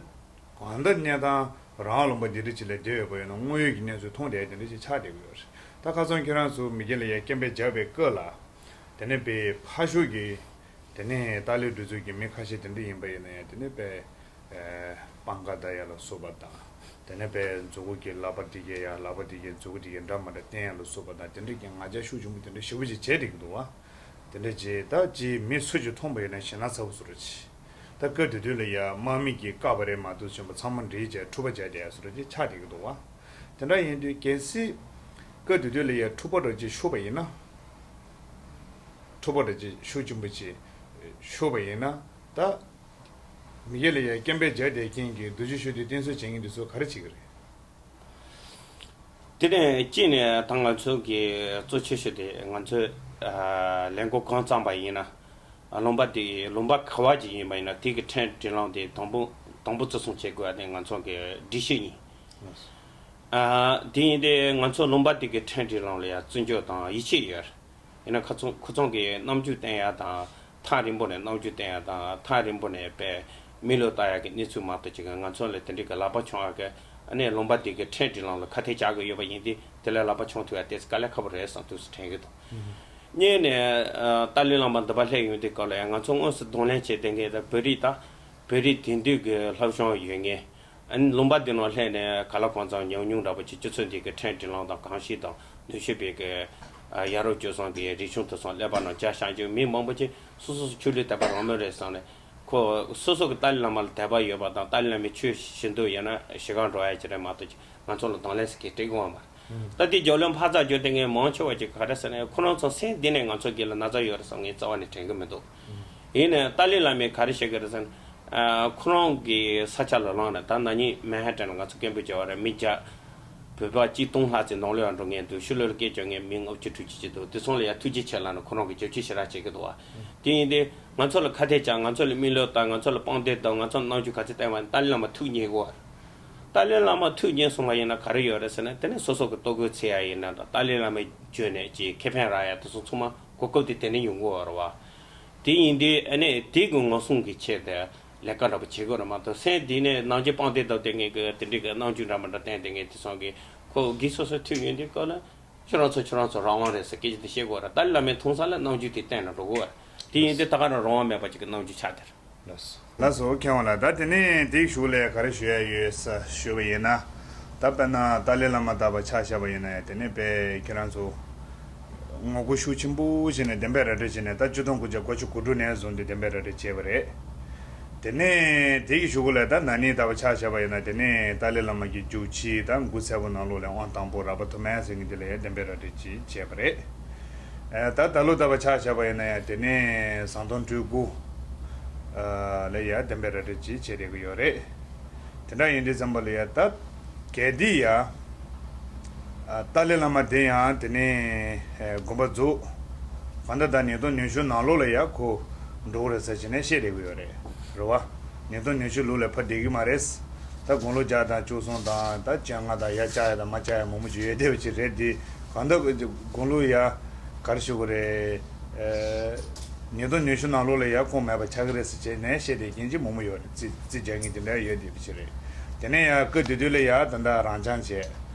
གང་ལྟར་གནས་སྟངས་རང་དབང་ལུང་པ་འདི་འདྲ་ཅིག་ལ་བསྡད་ཡོད་པ་ཡིན་ན་དངོས་ཡོད་ཀྱི་གནས་ཚུལ་མཐོང་བསྡད་དེ་འདྲ་ཅིག་ཆགས་བསྡད་ཀྱི་ཡོད་རེད། ད་ཁ་སང་ཁྱེད་རང་ཚོ་མི་སྒེར་ལ་ཡ་སྐད་འབོད་བརྒྱབ་པའི་སྐབས་ལ། དེ་ནས་པའི་ཕར་ཕྱོགས་ཀྱི། དེ་ནས་ཏཱ་ལའི་སྒྲིག་འཛུགས་ཀྱི་མི་ཁ་ཤས་དེ་འདྲ་ཡིན་པ་ཡིན་ན་ཡང་དེ་ནས་པའི། པང་ཁ་བརྡབ་ཡ་ལ་སོགས་པ་དང་། དེ་ནས་པའི་མཛུ་གུ་གི་ལག་པ་དེ་གས་ཡ་ལག་པ་དེ་གས་མཛུ་གུ་དེ་གས་འདྲ་མ་འདྲ་བསྟན་ཡ་ལ་སོགས་པ་དང་དེ་འདྲ་གི་ང་རྒྱལ་ཤུགས་ཆེན་པོ་དེ་འདྲ་ཞེ་པོ་ཅིག་བྱས་བསྡད་ཀྱི་འདུག་བ། དེ་འདྲ་བྱས་ད་ཅིག་མི་སུ་ཅིག་མཐོང་པ་ཡིན་ན་ཞེད་སྣང་ཚ་པོ་བཟོ་འདྲ་ཅིག་ད་སྐབས་དེ་དུས་ལ་ཡ་དམག་མི་གིས་བཀག་པ་རེད་མ་གཏོགས་ཆེན་པོ་ཚང་མ་འདྲེས་བྱས་འཁྲུག་པ་བྱས་བསྡད་ཡ་བཟོ་འདྲ་ཅིག་ཆགས་བསྡད་ཀྱི་འདུག་བ། དེ་འདྲ་ཡིན་དུས་གལ་སྲིད་སྐབས་དེ་དུས་ལ་ཡ་འཁྲུག་པ་འདྲ་ཅིག་ཤོར་བ་ཡིན་ན། འཁྲུག་པ་འདྲ་ཅིག་ཤུགས་ཆེན་པོ་ཅིག་ཤོར་བ་ཡིན་ན་ད། མི་སྒེར་ལ་ཡ་སྐད་འབོད་རྒྱག་བསྡད་མཁན་གྱི་རྡོ་རྗེ་ཤུགས་ལྡན་བསྟེན་གསོལ་བྱེད་མཁན་དེ་ཚོ་ག་རེ་བྱེད་ཀྱི་རེད། དེ་ནས་གཅིག་ནས་ད་ང་ཚོ་གི་གཙོ་ཆེ་ཤོས་དེ་ང་ཚོས་ཨ་ལས་འགུལ་གང་བརྩམས་པ་ཡིན་ན། ཨ་ལུང་པ་དེ་ལུང་པ་ག་བ་ཅིག་ཡིན་པ་ཡིན་ན་དེ་གི་ཁྲལ་སྒྲིག་ལམ་དེ་དང་པོ་དང་པོ་བརྩི་སྲུང་བྱེད་དགོས་པ་དེ་ང་ཚོ་གི་སྒྲིག་གཞི་ཡིན། ཨ་དེ་ཡིན་དུས་ང་ཚོ་ལུང་པ་དེ་གི་ཁྲལ་སྒྲིག་ལམ་ལ་ཡ་བརྩི་འཇོག་དང་ཡིད་ཆེས་ཡོད། ཡིན་ན་ཁ་ཚོ་ཁོ་ཚོ་གི་རྣམ་འགྱུར་བསྟན་ཡ་དང་ཐག་རིང་པོ་ནས་རྣམ་འགྱུར་བསྟན་ཡ་དང་ཐག་རིང་པོ་ནས་པའི་མི་ལོ་ལྟ་ཡ་གི་གནས་ཚུལ་མ་གཏོགས་ཅིག་ང་ཚོ་ལ་དེ་འདྲའི་གི་ལག་པ་མཆོང་ཡ་གི་ཨ་ནི་ལུང་པ་དེ་གི་ཁྲལ་སྒྲིག་ལམ་ལ་ཁ་གཏད་བཅག་གི་ཡོད་པ་ཡིན་དུས་དེ་ལ་ལག་པ་མཆོང་ཐུབ་ཡ་ཏོག་ཙམ་དཀའ་ལས་ཁག་པོ་རེད་བསམ་ཐུགས་སུ་དྲན་གི་འདུག་གཉིས་ནས་ཨ་ཏཱ་ལའི་བླ་མ་འདི་པར་སླེབས་ཡོང་དུས་སྐབས་ལ་ཡང་ང་ཚོ་དངོས་སུ་གདོང་ལེན་བྱས་བསྡད་མཁན་དང་བོད་རིགས་དང་བོད་རིགས་དེང་དུས་ཀྱི་སློབ་སྦྱོང་ཡོད་མཁན། ཨ་ནི་ལུང་པ་འདི་ནང་སླེབས་ནས་ག་ལ་གང་འཚམ་ཉམས་མྱོང་འདྲ་པོ་ཅིག་སྤྱི་ཚོགས་འདི་གི་ཁྲལ་སྒྲིག་ལམ་དང་གོམས་གཤིས་དང་ནུས་ཤུགས་པའི་གི་ཨ་ཡ་རབས་སྤྱོད་བཟང་གི་རིག་གཞུང་དེ་ཚོ་ཀླད་པ་ནང་འཇགས་བཞག་རྒྱུ་མི་མང་པོ་ཅིག་སོ་སོ་སོ་ཆོས་ལུགས་དད་པ་རང་མོས་རེད་བསམ་ནས་ཁོ་སོ་སོ་གི་ཏཱ་ལའི་བླ་མ་ལ་དད་པ་ཡོད་པ་དང་ཏཱ་ལའི་བླ་མའི་ཆོས་ཤེས་འདོད་ཡོད་ན་ཞེ་གང་འགྲོ་ཡ་ཅིག་རེད་མ་གཏོགས་ཅིག་ང་ཚོ་ལ་གདོང་ལེན་ཟེར་མཁན་སྤྲད་གི་ཡོད་མ་རེད། ད་དེ་རྒྱབ་ལོན་ཕར་ཚུར་བརྒྱབ་བསྡད་མཁན་མང་ཆེ་བ་ཅིག་ག་རེ་ཟེར་ན་ཁོ་རང་ཚོ་སེམས་གཏིང་ནས་ང་ཚོ་སྒེར་ལ་ན་ཚ་ཡོད་རེད་བསམ་མཁན་རྩ་བ་ནས་དྲན་གི་མི་འདུག་ཡིན་ནའི་ཏཱ་ལའི་བླ་མས་ག་རེ་བཤད་ཀྱི་རེད་ཟེར་ན། ཨ་ཁོ་རང་གི་ས་ཆ་ལ་ལངས་ནས་ད་ན་ནིང་མན་ཧ་ཏན་ལ་ང་ཚོ་སྐད་འབོད་བརྒྱབ་པ་རེད། མི་བརྒྱ། བོད་པ་གཅིག་སྟོང་ལྷག་ཙམ་ནང་ལོགས་ཡར་འགྲོ་མཁན་འདུག་ཤུལ་ལོགས་ལ་སྐད་རྒྱག་མཁན་མི་ལྔ་བཅུ་དྲུག་ཅུ་ཅིག་འདུག་དེ་ཚོ་ལ་ཡ་ཐུགས་རྗེ་ཆེ་ལབ་ནས་ཁོ་རང་གིས་རྒྱབ་སྐྱོར་ཞེ་དྲག་བྱེད་ཀྱི་འདུག་བ། དེ་ཡིན་དུས་ང་ཚོ་ལ་ཁ་གཏད་བཅག་ང་ཚོ་ལ་མི་ལོག་ལྟ་ང་ཚོ་ལ་དཔང་རྟགས་དང་ང་ཚོ་ལ་རྣམ་འགྱུར་ག་ཚོད་བསྟན་པ་ཏཱ་ལའི་བླ་མ་ཐུགས་མཉེས་གོ། ཏཱ་ལའི་བླ་མ་ཐུགས་མཉེས་སོང་བ་ཡིན་ན་ག་རེ་ཡོད་རེད་ཟེར་ན་དེ་ནས་སོ་སོ་གི་ལྟོ་གོས་འཚོལ་ཡ་ཡིན་ན་དང་ཏཱ་ལའི་བླ་མའི་བརྒྱུད་ནས་ཀྱི་ཁེ་ཕན་རག་ཡ་དེ་ཚོ་ཚང་མ་གོ་སྐབས་དེ་དེ་ནས་ཡོང་གི་ཡོད་རེད་བ། དེ་ཡིན་དུས་ཨ་ནི་དེ་གི་ངོ་སྲུང་གི་ཆེད་དུ་ལས་ཀ་འདྲ་པོ་བྱེད་དགོས་རེད་མ་གཏོགས་སེམས་དེ་ནས་ནང་ཆོས་དཔང་རྟགས་དང་དེ་ངེད་ཀྱི་དེ་འདྲའི་གི་རྣམ་འགྱུར་འདྲ་མི་འདྲ་བསྟན་དེ་ངེད་དེ་ཚོ་གི་ཁོ་གི་སོ་སོ་ཐུག་ཡོང་དུས་ཁོ་ལ་ཁྱོད་རང་ཚོ་ཁྱོད་རང་ཚོ་རང་དབང་རེད་ཟེར་སྐད་ཆ་དེ་བཤད་དགོས་རེད། ཏཱ་ལའི་བླ་མའི་མཐོང་ས་ལ་རྣམ་འགྱུར་དེ་བསྟན་ནས་འགྲོ་དགོས་རེད། དེ་ཡིན་དུས་ད་ག་རང་རང་དབང་མེད་པ་ཅིག་གི་རྣམ་འགྱུར་ཆགས་དེ་རེད། ལགས་སོ། མཁས་དབང་ལགས། ད་དེ་ནས་དེའི་གཞུག་ལ་ག་རེ་ཞུ་ཡ་ཡོད་ས་ཞུས་པ་ཡིན་ན། ད་དཔེར་ན་ཏཱ་ལའི་བླ་མ་དག་པ་ཆ་བཞག་པ་ཡིན་ན་ཡང་དེ་ནས་དཔེ་ཁྱེད་རང་ཚོ་ངོ་རྒོལ་ཤུགས་ཆེན་པོ་བྱས་ནས་བདེན་པའི་ར་སྤྲོད་བྱས་ནས། ད་ཆིག་སྟོང་དགུ་བརྒྱ་དགུ་བཅུ་གོ་དྲུག་ནས་བཟུང་སྟེ་བདེན་པའི་ར་སྤྲོད་བྱས་པ་རེད། དེ་ནས་དེ་གི་གཞུག་གུ་ལ་ད་ན་ནིང་ལྟ་བུ་ཆ་བཞག་པ་ཡིན་ན། དེ་ནས་ཏཱ་ལའི་བླ་མ་གི་རྒྱུག་ཁྱི་ད་འགོ་ཚད་པོ་ནང་ལོགས་ལ་དབང་དང་པོ་ར་བ་ཐོ་མེ་སི་ཟེར་མཁན་དེ་ལ་ཡང་བདེན་པའི་ར་སྤྲོད་ཅིག་བྱས་པ་རེད། ཨ། ད་ད་ལོ་ལྟ་བུ་ཆ་བཞག་པ་ཡིན་ན་ཡང་དེ་ནས་ཟམ་གདོང་སྤྲུལ་སྐུ་ལ་ཡང་བདེན་པའི་ར་སྤྲོད་ཅིག་བྱས་བསྡད་ཀྱི་ཡོད་རེད། དེ་འདྲ་ཡིན་དུས་ཙམ་པ་ལ་ཡང་ད་གལ་ཏེ་ཡང་ཨ། ཏཱ་ལའི་བླ་མ་དེ་ཡང་དེ་ནས་ཨ། དགོངས་པ་རྫོགས། གང་ལྟར་ད་ཉིས་སྟོང་ཉི་ཤུ་ནང་ལོགས་ལ་ཡང་ཁོ་འགྲོ་གི་རེད་ཟེར་བྱས་ནས་བཤད་བསྡད་ཀྱི་ཡོད་རེད། རེད་བ། ཉིས་སྟོང་ཉི་ཤུ་ལོ་ལ་ཕར་བསྡད་ཀྱི་མ་རེད། ད་དགུང་ལོ་བརྒྱ་དང་བཅུ་གསུམ་དང་ད་བཅོ་ལྔ་དང་ཡར་བཅག་ཡ་དང་མར་བཅག་ཡ་མང་པོ་ཅིག་ཡོད་བསྡད་པ་ཅིག་རེད་དེ། གང་ལྟར་དགུང་ལོ་ཡ་ག་རེ་ཞུ་དགོས་རེད། ཨ། ཉིས་སྟོང་ཉི་ཤུ་ནང་ལོགས་ལ་ཡ་ཁོང་མེད་པ་ཆགས་ཀྱི་རེད་ཟེར་བྱས་ནས་བཤད་བསྡད་མཁན་ཅིག་མང་པོ་ཡོད་རེད། རྩིས་རྩིས་རྒྱག་མཁན་དེ་འདྲ་ཡོད་བསྡད་པ་ཅིག་རེད། དེ་ནས་ཡ་སྐབས་དེ་དུས་ལ་ཡ་ད་ལྟ་རང་འཚང་བྱས།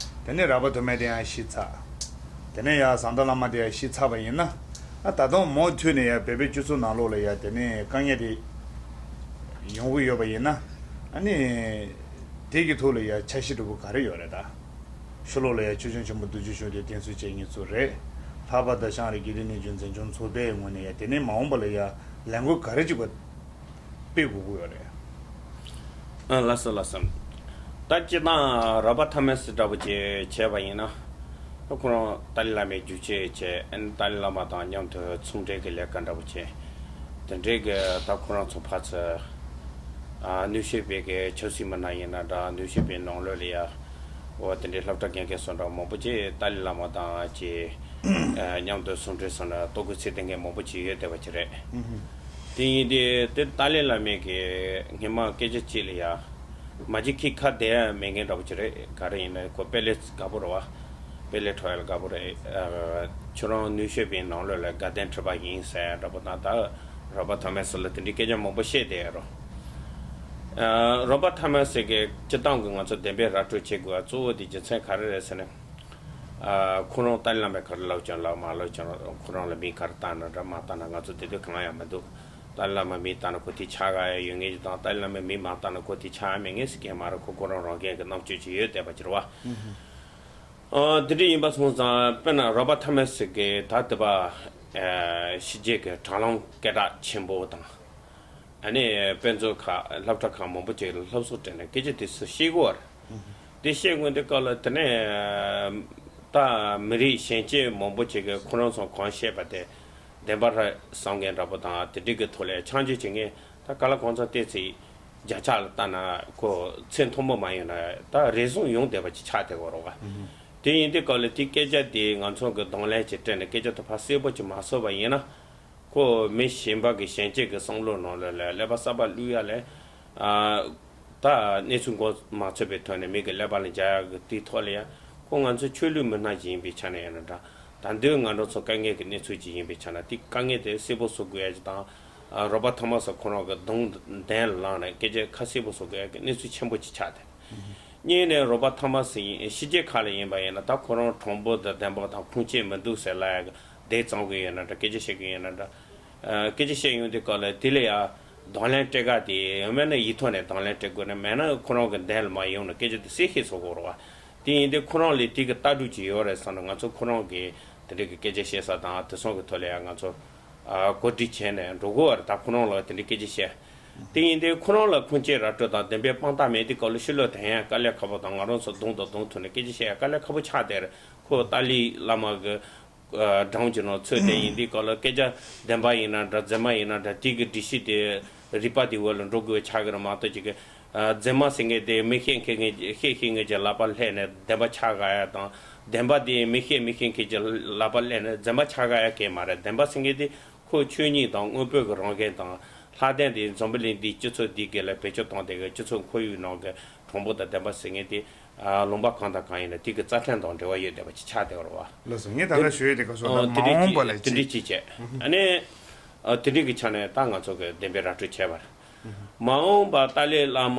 དེ་ནས་ར་བ་ཐོ་མེ་དེ་ཡང་ཤི་ཚར། དེ་ནས་ཡ་ཟམ་གདོང་བླ་མ་དེ་ཡང་ཤི་ཚར་བ་ཡིན་ན། ཨ། ད་དུང་མུ་མཐུད་ནས་ཡ་བོད་པའི་སྤྱི་ཚོགས་ནང་ལོགས་ལ་ཡ་དེ་ནས་དཀའ་ངལ་དེ་ཡོང་གི་ཡོད་པ་ཡིན་ན། ཨ་ནི་དེ་གི་ཐོག་ལ་ཡ་འཆར་གཞི་འདྲ་པོ་ག་རེ་ཡོད་རེད་ད། ཕྱི་ལོགས་ལ་ཡ་ཆོས་སྐྱོང་ཆེན་པོ་རྡོ་རྗེ་གཞུང་དེ་བསྟེན་གསོལ་བྱེད་མཁན་ཚོ་རེད། ལྷག་པར་དུ་ཤང་རི་དགེ་ལྡན་ནི་གཞོན་འཛིན་སྐྱོང་ཚོགས་པའི་ངོས་ནས་ཡ་དེ་ནས་མ་འོངས་པ་ལ་ཡ་ལས་འགུལ་ག་རེ་ཅིག་པ་སྤེལ་དགོས་ཀྱི་ཡོད་རེད། ཨ། ལགས་སོ་ལགས་སོ། ད་སྤྱིར་བཏང་ར་བ་ཐ་མ་སི་འདྲ་པོ་ཅིག་བྱས་པ་ཡིན་ན། ད་ཁོ་རང་ཏཱ་ལའི་བླ་མའི་རྒྱུག་ཁྱི་བྱས། ཨ་ནི་ཏཱ་ལའི་བླ་མ་དང་མཉམ་དུ་ཚོང་འབྲེལ་གྱི་ལས་ཀ་འདྲ་པོ་བྱས། དེ་འདྲའི་གི་ད་ཁོ་རང་ཚོ་ཕར་ཚུར། ཨ། ནུབ་ཕྱོགས་པའི་གི་ཆབ་སྲིད་མི་སྣ་ཡིན་ན་འདྲ། ནུབ་ཕྱོགས་པའི་ནང་ལོགས་ལ་ཡ། འོ། དེ་འདྲའི་སློབ་གྲྭ་དགེ་རྒན་སོགས་འདྲ་མང་པོ་ཅིག་ཏཱ་ལའི་བླ་མ་དང་ཅིག་ཨ། མཉམ་དུ་ཟུང་འབྲེལ་སོང་ན་ལྟོ་གོས་ཚིག་སྟེང་གི་མང་པོ་ཅིག་ཡོད་བསྡད་པ་ཅིག་རེད། དེ་ཡིན་དུས་དེ་ཏཱ་ལའི་བླ་མའི་གི་སྔོན་མ་སྐད་ཆ་གཅིག་ལ་ཡ། མ་གཞི་ཁྱི་ཁ་བདེ་ཡ་མེད་མཁན་འདྲ་པོ་ཅིག་རེད། ག་རེ་ཡིན་ན་ཁོ་དཔེ་ལས་དགའ་པོ་རེད་བ། དཔེ་ལས་འཕྲོ་ཡ་ལ་དགའ་པོ་རེད། ཨ། ཁྱོད་རང་ནུབ་ཕྱོགས་པའི་ནང་ལོགས་ལ་དགའ་ལྡན་ཁྲི་པ་ཡིན་ཟེར་ཡ་འདྲ་པོ་དང་། ད་ར་བ་ཐ་མ་སི་ལ་དེ་འདྲའི་སྐད་ཆ་མང་པོ་བཤད་བསྡད་ཡ་རོ། ཨ། ར་བ་ཐ་མ་སི་གི་སྤྱིར་བཏང་གི་ང་ཚོ་བདེན་པའི་ར་སྤྲོད་བྱེད་དགོས་པ་གཙོ་བོ་དེ་རྒྱུ་མཚན་ག་རེ་རེད་ཟེར་ན། ཨ། ཁོ་རང་ཏཱ་ལའི་བླ་མས་ག་རེ་ལབ་ཀྱང་ལབ་མ་ལབ་ཀྱང་། ཁོ་རང་ལ་མིང་ག་རེ་བཏགས་ན་འདྲ་མ་བཏགས་ན་ང་ཚོ་དེ་དུས་གང་ཡང་མི་འདུག་ཏཱ་ལའི་བླ་མ་མིང་བཏགས་ན་ཁོ་དེ་ཆགས་ཡ་ཡོད་ངེས་ཀྱི་དང་། ཏཱ་ལའི་བླ་མའི་མིང་མ་བཏགས་ན་ཁོ་དེ་ཆགས་ཡ་མེད་ངེས་ཟེར་མཁན་མ་རེད། ཁོ་ཁོ་རང་རང་སྐད་ཀྱི་རྣམ་དཔྱོད་ཅིག་ཡོད་བསྡད་པ་ཅིག་རེད་བ། ཨ། དེ་འདྲ་ཡིན་པ་སོང་ཙང་། དཔེར་ན་རོ་བར་ཐ་མ་སི་གིས་ད་ལྟ་བ། ཨ། ཕྱི་རྒྱལ་གྱི་དྲ་ལམ་སྐད་གྲགས་ཆེན་པོ་དང་། ཨ་ནི་དཔེ་མཛོད་ཁག་སློབ་གྲྭ་ཁག་མང་པོ་ཅིག་ལ་སློབ་གསོ་སྤྲད་ནས་སྐད་ཆ་དེ་ཚོ་བཤད་ཀྱི་ཡོད་རེད། དེ་བཤད་དགོས་དུས་སྐབས་ལ་དེ་ནས་ད་མི་རིགས་གཞན་སྐྱེས་མང་པོ་ཅིག་གིས་ཁོ་རང་ཚོ་གང་བཤད་པ་དེ་བདེན་པ་རེད་བསམ་མཁན་འདྲ་པོ་དང་། དེ་འདྲའི་གི་ཐོག་ལ་ཆག་འཇིག་བྱེད་མཁན། ད་ག་ལ་གང་འཚམ་བལྟས་ཚེ་བརྒྱ་ཆ་ལ་བལྟས་ན་ཁོ་ཚེ་ཐུང་པོ་མ་ཡིན་ན་ད་རེ་ཟུང་ཡོང་བསྡད་པ་ཅིག་ཆགས་བསྡད་ཡོད་རེད་བ། དེ་ཡིན་དུས་སྐབས་ལ་དེ་སྐད་ཆ་དེ་ང་ཚོ་གིས་གདོང་ལེན་ཅིག་སྤྲད་ནས་སྐད་ཆ་དེ་ཕར་གསལ་པོ་ཅིག་མ་བཟོས་པ་ཡིན་ན། ཁོ་མི་གཞན་པ་གི་གཞན་སྐྱེས་ཀྱི་བསམ་བློ་ནང་ལ་ལ་ཀླད་པ་གསར་པ་བླུག་ཡ་ལ། ཨ། ད་གནས་ཚུལ་མགོ་མ་ཚོས་པའི་ཐོག་ནས་མི་གི་ཀླད་པ་ལ་འཇགས་ཡ་གི་དེའི་ཐོག་ལ་ཡ། ཁོ་ང་ཚོ་ཆོས་ལུགས་མི་སྣ་ཞིག་ཡིན་པའི་ཆ་ནས་ཡིན་ན་འདྲ། ད་དུང་ང་རང་ཚོ་དཀའ་ངལ་གྱི་གནས་ཚུལ་ཅིག་ཡིན་པའི་ཆ་ནས་དེ་དཀའ་ངལ་དེ་གསལ་པོ་བཟོ་དགོས་ཡ་ཅིག་དང་། ཨ། རོ་བར་ཐ་མ་སི་ཁོ་རང་གི་གདོང་གདན་ལ་ལངས་ནས་སྐད་ཆ་ཁ་གསལ་པོ་བཟོ་དགོས་ཡ་གི་གནས་ཚུལ་ཆེན་པོ་ཅིག་ཆགས་ཏེ། གཉིས་ནས་རོ་བར་ཐ་མ་སི་ཡིན། ཕྱི་རྒྱལ་ཁག་ལ་ཡིན་པ་ཡིན་ན་ད་ཁོ་རང་གྲོང་པོ་དང་བདེན་པ་དང་ཁུངས་སྐྱེལ་མི་འདུག་ཟེར་ལབ་ཡ་གི་བསྡད་བཙོང་གི་ཡོད་ན་འདྲ། སྐད་ཆ་བཤད་གི་ཡོད་ན་འདྲ། ཨ། སྐད་ཆ་བཤད་ཡོང་དུས་སྐབས་ལ་དེ་ལ་ཡ་གདོང་ལེན་སྤྲད་ག་དེ་ཡང་མིན་ན་ཡིག་ཐོག་ནས་གདོང་ལེན་སྤྲད་དགོས་ན། མིན་ན་ཁོ་རང་གི་གདན་ལ་མར་ཡོང་ནས་སྐད་ཆ་དེ་གསལ་བཤད་བཟོ་དགོས་རེད་བ། དེ་ཡིན་དུས་ཁོ་རང་ལ་དེ་གི་ལྟ་གྲུབ་ཅིག་ཡོད་རེད་བསམ་ན། ང་ཚོ་ཁོ་རང་གི་དེ་འདྲ་གི་སྐད་ཆ་བཤད་ས་དང་དེ་ཚོ་གི་ཐོག་ལ་ཡ་ང་ཚོ། ཨ། གོ་སྒྲིག་བྱས་ནས་འགྲོ་དགོས་པ་རེད། ད་ཁོ་རང་ལ་དེ་འདྲའི་སྐད་ཆ་བཤད། དེ་ཡིན་དུས་ཁོ་རང་ལ་ཁུངས་སྐྱེལ་ར་སྤྲོད་དང་བདེན་པའི་དཔང་རྟགས་མེད་དུས་སྐབས་ལ་ཕྱི་ལོགས་དེ་ཡང་དཀའ་ལས་ཁག་པོ་དང་། ང་རང་ཚོ་གདོང་དང་གདོང་ཐུག་ནས་སྐད་ཆ་བཤད་ཡ་དཀའ་ལས་ཁག་པོ་ཆགས་བསྡད་རེད། ཁོ་ཏཱ་ལའི་བླ་མ་གི་ཨ། འགྲམ་གྱི་ནང་ཚུད་དེ་ཡིན་དུས་སྐབས་ལ་སྐད་ཆ་བདེན་པ་ཡིན་ན་འདྲ་རྫུན་མ་ཡིན་ན་འདྲ། དེ་གི་སྒྲིག་གཞི་དེ་རིག་པ་དེའི་འོག་ལ་འགྲོ་དགོས་ཆགས་ཀྱི་རེད་མ་གཏོགས། ཅིག་གི་ཨ། རྫུན་མ་ཟེར་མཁན་དེ་མི་ཤེས་མཁན་གྱི་ཤེས་ཤེས་མཁན་གྱི་ལག་པ་སླེབས་ནས་བདེན་པ་ཆགས་ག་ཡ་དང་། བདེན་པ་དེ་མི་ཤེས་མི་ཤེས་མཁན་གྱི་ལག་པ་སླེབས་ནས་རྫུན་པ་ཆགས་ག་ཡ་གང་ཡང་མ་རེད། བདེན་པ་ཟེར་མཁན་དེ་ཁོ་ཆོས་ཉིད་དང་དངོས་པོའི་གི་རང་འགན་དང་། ལྷ་ལྡན་དེ་འཛམ་བུ་གླིང་འདིའི་སྤྱི་ཚོགས་འདི་ག་ལ་བེད་སྤྱོད་བཏང་སྟེ་གི་སྤྱི་ཚོགས་ཁོར་ཡུག་ནང་གི་གྲངས་འབོར་དང་ལྡན་པ་ཟེར་མཁན་དེ། ཨ། ལུང་པ་གང་དང་གང་ཡིན་ན་དེ་གི་རྩ་ཕྲན་དང་འབྲེལ་བ་ཡོད་བསྡད་པ་ཅིག་ཆགས་བསྡད་པ་རེད་བ། ལགས་སོ། ངས་ད་ལྟ་ཞུ་ཡས་དེ་ག་སོང་། ཨ། ད་དེ་མ་འདྲའི་འོངས་པ་ལ་དེ་འདྲའི་ཅིག་བྱས། ཨ་ནི། ཨ། དེ་འདྲའི་གི་ཆ་ནས་ད་ང་ཚོ་གི་བདེན་པའི་ར་སྤྲོད་བྱས་པ་རེད། མ་འོངས་པ་ཏཱ་ལའི་བླ་མ་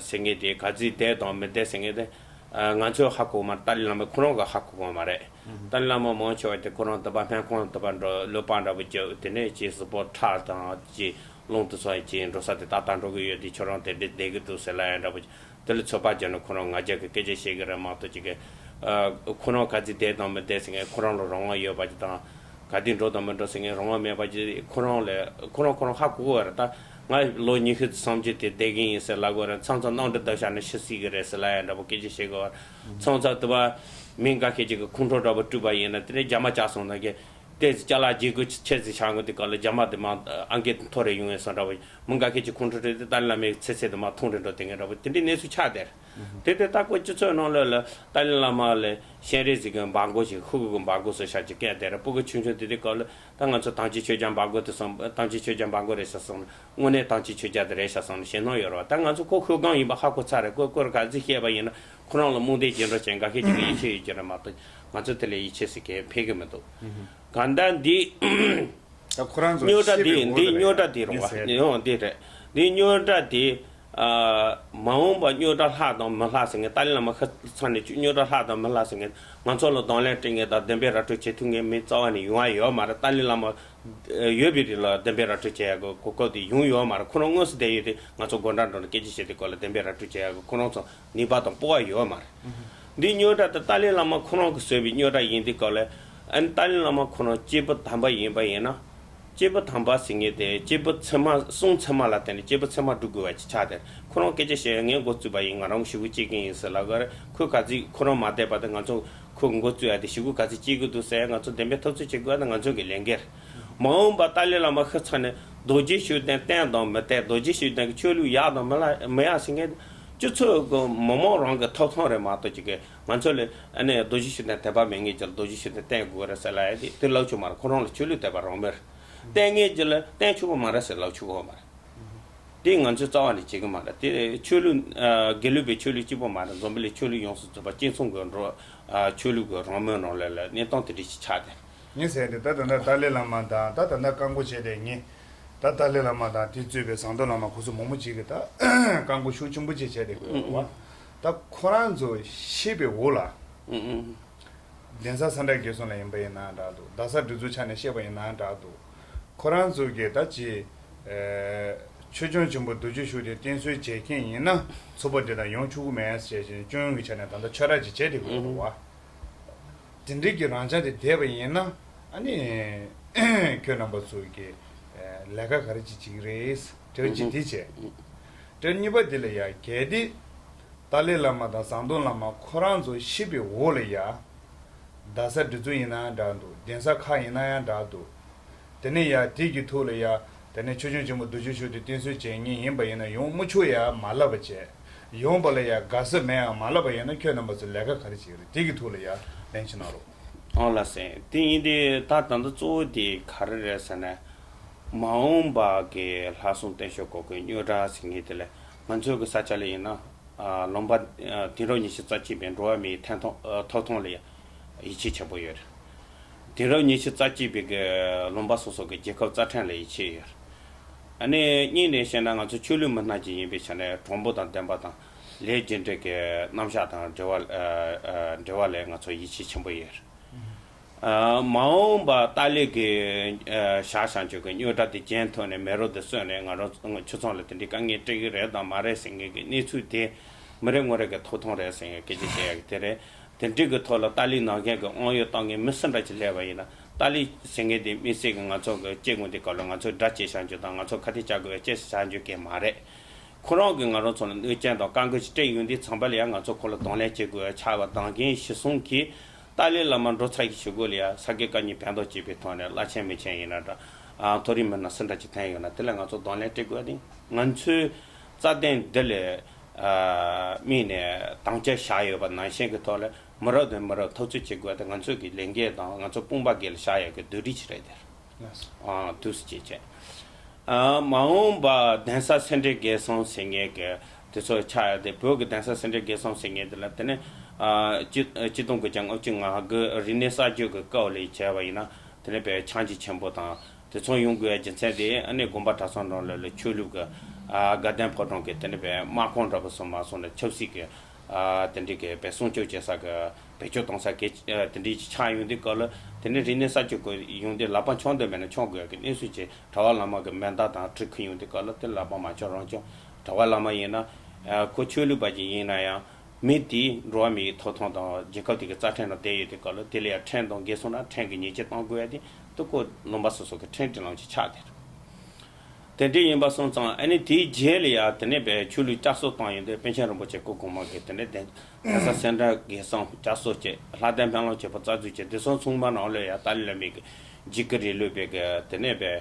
ཟེར་མཁན་དེ་ག་ཚོད་བསྡད་དང་མི་བསྡད་ཟེར་མཁན་དེ། ཨ། ང་ཚོས་ཧ་གོ་མ་རེད། ཏཱ་ལའི་བླ་མ་ཁོ་རང་གིས་ཧ་གོ་གི་མ་རེད། ཏཱ་ལའི་བླ་མ་མང་ཆེ་བ་དེ་ཁོ་རང་དུ་བ་སྨན་ཁང་དུ་བ་འགྲོ། གློ་བ་འདྲ་པོ་རྒྱབ། དེ་ནས་ཅིག་གཟུགས་པོ་ཁྲག་དང་ཅིག་ རླུང་དུ་སོང་ཡི་ཅིག་འགྲོ་ས་དེ་ཏག་ཏག་འགྲོ་གི་ཡོད་དེ། ཁྱོད་རང་དེ་འདྲ་བསྡད་ཀྱི་འདུག་ཟེར་ལབ་ཡ་འདྲ་པོ་ཅིག་དེ་ལ་ཚོད་དཔག་བྱས་ན་ཁོ་རང་ང་རྒྱལ་གྱི་སྐད་ཆ་བཤད་གི་རེད་མ་གཏོགས་ཅིག་གི། ཨ། ཁོ་རང་ག་ཚོད་བསྡད་དང་མི་བསྡད་ཟེར་མཁན་ཁོ་རང་ལ་རང་དབང་ཡོད་པ་ཅིག་དང་། ག་དུས་འགྲོ་དང་མི་འགྲོ་ཟེར་མཁན་རང་དབང་མེད་པ་ཅིག་ཁོ་རང་ལ་ཁོ་རང་ཁོ་རང་ཧ་གོ་གི་རེད། ད་ང་ལོ་ཉི་ཤུ་ཙམ་ཅིག་དེ་བསྡད་ཀྱི་ཡིན་ཟེར་ལབ་དགོས་རེད། མཚམས་མཚམས་གནམ་གྲུ་བརྡབ་བཞག་ན་ཤི་སྲིད་གི་རེད་ཟེར་ལབ་ཡ་འདྲ་པོ་སྐད་ཆ་བཤད་གི་རེད། མཚམས་མཚམས་དུ་བ་མི་འགའ་ཤས་ཅིག་གི་ཁོང་ཁྲོ་འདྲ་པོ་སྤྲུགས་པ་ཡིན་ན་དེ་ནས་རྒྱ་མ་བཅག་སོང་ན་གི། ཏོག་ཙམ་ཅ་ལག་བརྗེ་དགོས་ཆེ་ཙམ་ཆགས་དགོས་དུས་སྐབས་ལ་རྒྱ་མ་དེ་མར་ཨང་ཀི་མཐོ་རུ་ཡོང་ཡོད་ས་འདྲ་པོ། མི་འགའ་ཤས་ཀྱིས་ཁོང་ཁྲོ་སྤྲད་དེ་ཏཱ་ལའི་བླ་མའི་ཚེ་ཚད་དུ་མར་ཐུང་རུ་འགྲོ་དེ་འདྲ་འདྲ་པོ་དེ་འདྲའི་གནས་ཚུལ་ཆགས་བསྡད་རེད། དེ་དེ་ལྟ་སྐོར་སྤྱི་ཚོགས་ནང་ལོགས་ལ་ཏཱ་ལའི་བླ་མ་ལ་སྤྱན་རས་གཟིགས་ཀྱི་འབག་མགོ་ཞིག་ཧུ་གུ་གི་འབག་མགོ་ཟེར་བྱས་ཀྱི་སྐད་བསྡད་རེད། སྤུ་གུ་ཆུང་ཆུང་དེ་དུས་སྐབས་ལ་ད་ང་ཚོ་དམ་ཅན་ཆོས་རྒྱལ་འབག་མགོ་དེ་སོང་། དམ་ཅན་ཆོས་རྒྱལ་འབག་མགོ་རེད་ཤག་སོང་། དངོས་གནས་དམ་ཅན་ཆོས་རྒྱལ་དེ་རེད་ཤག་སོང་ནས་ཞེད་སྣང་ཡོད་རེད་བ། ད་ང་ཚོ་ཁོ་ཤོད་སྒང་ཡིན་པ་ཧ་གོ་ཚར་རེད། ཁོས་ཁོར་ག་ཚོད་བཤད་པ་ཡིན་ན་ཁོ་རང་ལ་རྨོངས་དད་ཅན་འགྲོ་བྱས་འགའ་ཤས་ཅིག་གིས་ཡིད་ཆེས་ཡོད་ཀྱི་རེད་མ་གཏོགས་ང་ཚོ་དེ་ལ་ཡིད་ཆེས་ཟེར་མཁན་ཕེབས་ཀྱི་མི་འདུག་གང་ལྟར་འདི་ད་ཁོ་རང་ཚོ་རྙོག་དྲ་ཤི་འདི་བའི་འོག་འདི་ལ་རྙོག་དྲ་འདི་རེད་བ། ཡིན་ཟེར། ཡང་འདི་རེད། འདི་རྙོག་དྲ་འདི། ཨ། མ་འོངས་པ་རྙོག་དྲ་ལྷག་དང་མི་ལྷག་ཟེར་མཁན། ཏཱ་ལའི་བླ་མ་ཤི་ཚར་ནས་རྙོག་དྲ་ལྷག་དང་མི་ལྷག་ཟེར་མཁན། ང་ཚོ་ལ་གདོང་ལེན་སྤྲད་མཁན་དང་བདེན་པའི་ར་སྤྲོད་བྱེད་ཐུབ་མཁན་མི་རྩ་བ་ནས་ཡོང་བ་ཡོད་མ་རེད། ཏཱ་ལའི་བླ་མ་ཡོད་པའི་རིང་ལ་བདེན་པའི་ར་སྤྲོད་བྱེད་ཡག་གི་གོ་སྐབས་དེ་ཡོང་ཡོད་མ་རེད། ཁོ་རང་དངོས་སུ་བསྡད་ཡོད་དེ་ང་ཚོ་སྒོ་འགྲམ་འགྲོ་ནས་སྐད་ཆ་བཤད་དུས་སྐབས་ལ་བདེན་པའི་ར་སྤྲོད་བྱེད་ཡག་གི་ཁོ་རང་ཚོ་ནུས་པ་དང་སྤོབས་པ་ཡོད་མ་རེད། འདི་རྙོག་དྲ་དེ་ཏཱ་ལའི་བླ་མ་ཁོ་རང་གིས་བཟོས་པའི་རྙོག་དྲ་ཡིན་དུས་སྐབས་ལ། ཨ་ནི་ཏཱ་ལའི་བླ་མ་ཁོ་རང་སྐྱེས་བུ་དམ་པ་ཡིན་པ་ཡིན་ན། སྐྱེས་བུ་དམ་པ་ཟེར་མཁན་དེ་སྐྱེས་བུ་ཚད་མ་གསུང་ཚད་མ་ལ་བརྟེན་ནས་སྐྱེས་བུ་ཚད་མ་སྒྲུབ་དགོས་པ་ཅིག་ཆགས་ཏེ། ཁོ་རང་སྐད་ཆ་བཤད་ཡ་ངས་འགོ་བཙུགས་པ་ཡིན། ང་རང་གི་ཞེ་པོ་སྐྱེ་གི་ཡིན་ཟེར་ལབ་གི་རེད། ཁོས་ག་ཚོད་ཁོ་རང་མ་བསྡད་པ་དེ་ང་ཚོ་ཁོས་འགོ་བཙུགས་ཡ་དེ་ཞེ་པོ་ག་ཚོད་སྐྱེ་གི་འདུག་ཟེར་ཡ་ང་ཚོ་བདེན་པའི་ཐབས་ཚུལ་བྱེད་དགོས་ཡ་དེ་ང་ཚོ་གི་ལས་འགན་རེད། མ་འོངས་པ་ཏཱ་ལའི་བླ་མ་ཤི་ཚར་ནས་རྡོ་རྗེ་ཤུགས་ལྡན་བསྟེན་དང་མི་བསྟེན། རྡོ་རྗེ་ཤུགས་ལྡན་གྱི་ཆོས་ལུགས་ཡག་དང་མི་ལ་མི་ཡག་ཟེར་མཁན་དེ་སྤྱི་ཚོགས་ཀྱི་མི་མང་རང་གི་ཐོབ་ཐང་རེད་མ་གཏོགས་ཅིག་གི་ང་ཚོ་ལ་ཨ་ནི་རྡོ་རྗེ་ཤུགས་ལྡན་དད་པ་མེད་མཁན་ཅིག་ལ་རྡོ་རྗེ་ཤུགས་ལྡན་བསྟེན་དགོས་རེད་ཟེར་ལབ་ཡ་དེ་དེ་ལབ་ཆོག་མ་རེད། ཁོ་རང་ལ་ཆོས་ལུགས་དད་པ་རང་མེད་རེད། བསྟེན་མཁན་ཅིག་ལ་བསྟེན་ཆོག་གི་མ་རེད་ཟེར་ལབ་ཆོག་གི་མ་རེད། དེ་ང་ཚོས་རྩ་བ་ནས་བྱེད་ཀྱི་མ་རེད། དེ་ཆོས་ལུགས་ཨ་དགེ་ལུགས་པའི་ཆོས་ལུགས་གཅིག་པོ་མ་རེད། འཛམ་བུ་གླིང་ཆོས་ལུགས་ཡོངས་སུ་རྫོགས་པ་སྤྱི་མཚུངས་ཀྱི་འགྲོ་ཨ་ཆོས་ལུགས་ཀྱི་རང་མོས་ནང་ལ་ལ་གནས་སྟངས་དེ་འདྲ་ཞིག་ཆགས་ཏེ། ངས་ཟེར་དེ་ད་ད་ལྟ་ཏཱ་ལའི་བླ་མ་དང་ད་ད་ལྟ་བཀའ་བསྒོ་བྱས་ཏེ་ངས་ད་ཏཱ་ལའི་བླ་མ་དང་དེ་གཙོས་པའི་ཟམ་གདོང་བླ་མ་ཁོ་ཚོ་མང་པོ་ཅིག་གིས་ད་བཀའ་བསྒོ་ཤུགས་ཆེན་པོ་ཅིག་བྱས་ཏེ་དགོས་རེད་བ། ད་ཁོ་རང་ཚོ་ཤི་བའི་འོག་ལ། གདན་ས་སེ་འབྲས་དགེ་གསུམ་ལ་ཡིན་པ་ཡིན་ན་འདྲ་འདུག་རྡ་ས་སྒྲིག་འཛུགས་ཆ་ནས་བཤད་པ་ཡིན་ན་འདྲ་འདུག་ཁོ་རང་ཚོ་གིས་ད་ཅི། ཨེ། ཆོས་སྐྱོང་ཆེན་པོ་རྡོ་རྗེ་ཤུགས་ལྡན་བསྟེན་གསོལ་བྱེད་མཁན་ཡིན་ན་ཚོགས་པ་འདི་དང་ཡོང་ཆོག་གི་མེད་ཟེར་བཞིན་སྐྱོན་ཡོན་གྱི་ཆ་ནས་ད་ལྟ་ཁྱོད་རང་ཅིག་བྱས་ཏེ་དགོས་རེད་བ། དེ་འདྲའི་གི་རང་བྱང་དེ་བསྡད་པ་ཡིན་ན་ཨ་ནི་ཁྱོད་རྣམ་པ་ཚོ་གི་ཨེ་ལས་ཀ་ག་རེ་ཅིག་བྱེད་ཀྱི་རེད། དྲི་བ་གཅིག་དེ་བྱས། དྲི་བ་གཉིས་པ་འདི་ལ་ཡ་གལ་ཏེ་ཏཱ་ལའི་བླ་མ་དང་ཟམ་གདོང་བླ་མ་ཁོ་རང་ཚོ་ཤི་བའི་འོག་ལ་ཡ། རྡ་ས་སྒྲིག་འཛུགས་ཡིན་ན་ཡང་འདྲ་འདུག་གདན་ས་ཁག་ཡིན་ན་ཡང་འདྲ་འདུག་དེ་ནས་ཡ་དེ་གི་ཐོག་ལ་ཡ་དེ་ནས་ཆོས་སྐྱོང་ཆེན་པོ་རྡོ་རྗེ་ཤུགས་ལྡན་བསྟེན་གསོལ་བྱེད་མཁན་ཡིན་པ་ཡིན་ན་ཡོང་མི་ཆོག་ཡ་མ་ལབ་པ་བྱས། ཡོང་བ་ལ་ཡ་དགའ་ས་མེད་ཡ་མ་ལབ་པ་ཡིན་ན་ཁྱོད་རྣམ་པ་ཚོ་ལས་ཀ་ག་རེ་བྱེད་ཀྱི་རེད། དེ་གི་ཐོག་ལ་ཡ་ལན་ཅིག་གནང་རོགས། ཨོ་ལགས་སེ། དེ་ཡིན་དུས་ད་ད་ལྟ་གཙོ་བོ་དེ་ག་རེ་རེད་ཟེར་ན། མ་འོངས་པ་གི་ལྷ་སྲུང་བསྟེན་ཞབས་སྐོར་གྱི་རྙོག་དྲ་ཟེར་མཁན་དེ་ལ་ང་ཚོའི་གི་ས་ཆ་ལ་ཡིན་ན། ཨ། ལུང་པ། ཨ། དེང་རབས་ཉི་ཤུ་རྩ་གཅིག་པའི་འགྲོ་བ་མིའི་ཐོབ་ཐང་། ཨ། ཐོབ་ཐང་ལ་ཡིད་ཆེས་ཆེན་པོ་ཡོད་རེད། དེང་རབས་ཉི་ཤུ་རྩ་གཅིག་པའི་གི་ལུང་པ་སོ་སོ་གི་རྒྱལ་ཁབ་རྩ་ཁྲིམས་ལ་ཡིད་ཆེས་ཡོད་རེད། ཨ་ནི་གཉིས་ནས་བཤད་ན་ང་ཚོ་ཆོས་ལུགས་མི་སྣ་ཅིག་ཡིན་པའི་ཆ་ནས་དྲང་པོ་དང་བདེན་པ་དང་ལས་རྒྱུ་འབྲས་ཀྱི་རྣམ་གཞག་དང་འབྲེལ་བ། ཨ། ཨ། འབྲེལ་བ་ལ་ང་ཚོ་ཡིད་ཆེས་ཆེན་པོ་ཡོད་རེད། ཨ། མ་འོངས་པ་ཏཱ་ལའི་གི། ཨ། བཞག་བཞག་རྒྱུ་གི་རྙོག་དྲ་དེ་རྒྱན་ཐོག་ནས་མེ་རོ་དེ་གསོས་ནས་ང་རང་ཁྱོད་ཚང་ལ་དེ་འདྲའི་དཀའ་ངལ་སྤྲད་ཀྱི་རེད་དང་མ་རེད་ཟེར་མཁན་གྱི་གནས་ཚུལ་དེ་མི་རེ་ངོ་རེ་གི་ཐོབ་ཐང་རེད་ཟེར་མཁན་སྐད་ཆ་བཤད་ཡ་གི་དེ་རེད། དེ་འདྲའི་གི་ཐོག་ལ་ཏཱ་ལའི་ནང་འགལ་གྱི་དབང་ཡོད་གཏོང་མཁན་མི་སུ་འདྲ་ཅིག་སླེབས་པ་ཡིན་ན་ཏཱ་ལའི་ཟེར་མཁན་དེ་དམིགས་བསལ་གྱི་ང་ཚོ་གི་སྐྱེ་དགོས་དུས་སྐབས་ལ་ང་ཚོ་དགྲ་བྱེད་བཞག་རྒྱུ་དང་ང་ཚོ་ཁ་གཏད་བཅག་དགོས་པའི་སྐྱེ་བཞག་རྒྱུ་གི་མ་རེད། ཁོ་རང་གིས་ང་རང་ཚོ་ལ་གནོད་སྐྱོན་དང་བཀའ་འགུལ་ཞིག་སྤྲད་ཡོང་དུས་ཚང་མ་ལ་ཡང་ང་ཚོ་ཁོ་ལ་གདོང་ལེན་བྱེད་དགོས་ཡ་ཆགས་པ་དང་། རྒན་གཞི་བཟུང་གིས་ཏཱ་ལའི་བླ་མ་འགྲོ་ཚར་གྱི་ཞུ་སྒོ་ལ་ཡ་ས་དགེ་བཀའ་རྙིང་ཕན་ཐོགས་བྱེད་པའི་ཐོག་ནས་བླ་ཆེན་མི་ཆེན་ཡིན་ན་འདྲ། ཨ། མཐོ་རིམ་མི་སྣ་སུ་འདྲ་ཅིག་ཐོན་ཡོད་ན་དེ་ལ་ང་ཚོ་གདོང་ལེན་སྤྲད་དགོས་ཡ་དེ་ང་ཚོའི་རྩ་དོན་འདི་ལ། ཨ། དམིགས་ནས་དམ་བཅའ་བཞག་ཡོད་པ་ནང་བཞིན་གྱི་ཐོག་ལ་མི་རབས་དང་མི་རབས་འཐབ་རྩོད་བྱེད་དགོས་ཡ་དེ་ང་ཚོ་གི་ལས་འགན་དང་ང་ཚོ་དཔུང་པ་སྒེར་ལ་བཞག་ཡ་གི་བསྡུས་གྲྭ་ཅིག་རེད་དེ། ལགས་སོ། ཨ། འདུག་སེ་བྱས་བྱས། ཨ། མ་འོངས་པ་གདན་ས་སེ་འབྲས་དགེ་གསུམ་ཟེར་མཁན་གྱི་དེ་ཚོ་ཆགས་ཡ་དེ། བོད་ཀྱི་གདན་ས་སེ་འབྲས་དགེ་གསུམ་ཟེར་མཁན་དེ་ལ་དེ་ནས། ཨ། ཆིག་ཆིག་སྟོང་དགུ་བརྒྱ་ལྔ་བཅུ་ང་དགུ་རིག་གནས་གསར་བརྗེ་གི་སྐབས་ལ་བྱས་པ་ཡིན་ན་དེ་ནས་དཔེ་ཆག་འཇིག་ཆེན་པོ་དང་དེ་ཚོ་ཡོང་དགོས་ཡ་རྒྱུ་མཚན་དེ་ཨ་ནི་དགོན་པ་གྲྭ་ཚང་ནང་ལ་ལ་ཆོས་ལུགས་ཀྱི། ཨ། དགའ་ལྡན་ཕོ་བྲང་གི་དེ་ནས་དཔེ་དམག་ཁོངས་འདྲ་པོ་སོགས་མ་སོང་ན་ཆབ་སྲིད་ཀྱི། ཨ་དེ་འདྲའི་གི་བེད་སྲུང་སྐྱོབ་བྱེད་ས་གི་བེད་སྤྱོད་གཏོང་ས་གི་ཨ་དེ་འདྲའི་ཅིག་ཆགས་ཡོང་དུས་སྐབས་ལ། དེ་ནས་རིག་གནས་གསར་བརྗེ་སྐོར་ཡོང་དུས་ལག་པ་འཆང་འདོད་མེད་ན་འཆང་དགོས་ཀྱི་གནས་ཚུལ་ཅིག་གྲྭ་པ་བླ་མ་གི་མེ་མདའ་དང་གྲི་ཁུར་ཡོང་དུས་སྐབས་ལ། དེ་ལག་པ་མ་འཆང་རང་འཆང་། གྲྭ་པ་བླ་མ་ཡིན་ན་ཨ་ཁོ་ཆོས་ལུགས་པ་ཅིག་ཡིན་ན་ཡང་། མི་དེས་འགྲོ་བ་མིའི་ཐོབ་ཐང་དང་རྒྱལ་ཁབ་དེ་གི་རྩ་ཁྲིམས་ནང་བསྡད་ཡོད་དུས་སྐབས་ལ། དེ་ལ་ཡང་ཁྲིམས་དང་འགལ་སོང་ན་ཁྲིམས་ཀྱི་ཉེས་ཆད་གཏོང་དགོས་ཡ་དེ། དེ་ཁོ་ལུང་པ་སོ་སོ་གི་ཁྲིམས་སྒྲིག་ལམ་ཅིག་ཆགས་བསྡད། དེ་འདྲ་ཡིན་པ་སོང་ཙང་། ཨ་ནི་དེའི་རྗེས་ལ་ཡང་དེ་ནས་བའི་ཆོས་ལུགས་བསྐྱར་གསོ་བཏང་ཡོང་དུས། པཎ་ཆེན་རིན་པོ་ཆེ་སྐུ་གོང་མ་གིས་དེ་ནས་གདན་གདན་ས་སེ་འབྲས་དགེ་གསུམ་བསྐྱར་གསོ་བྱས། ལྷ་ལྡན་སྨོན་ལམ་ཆེན་པོ་རྩ་འཛུགས་བྱས། དེ་སོང་ཚང་མ་ནང་ལ་ཡང་ཏཱ་ལའི་བླ་མའི་གི་འཇིགས་སྐུལ་རིང་ལུགས་པའི་གི་དེ་ནས་བའི་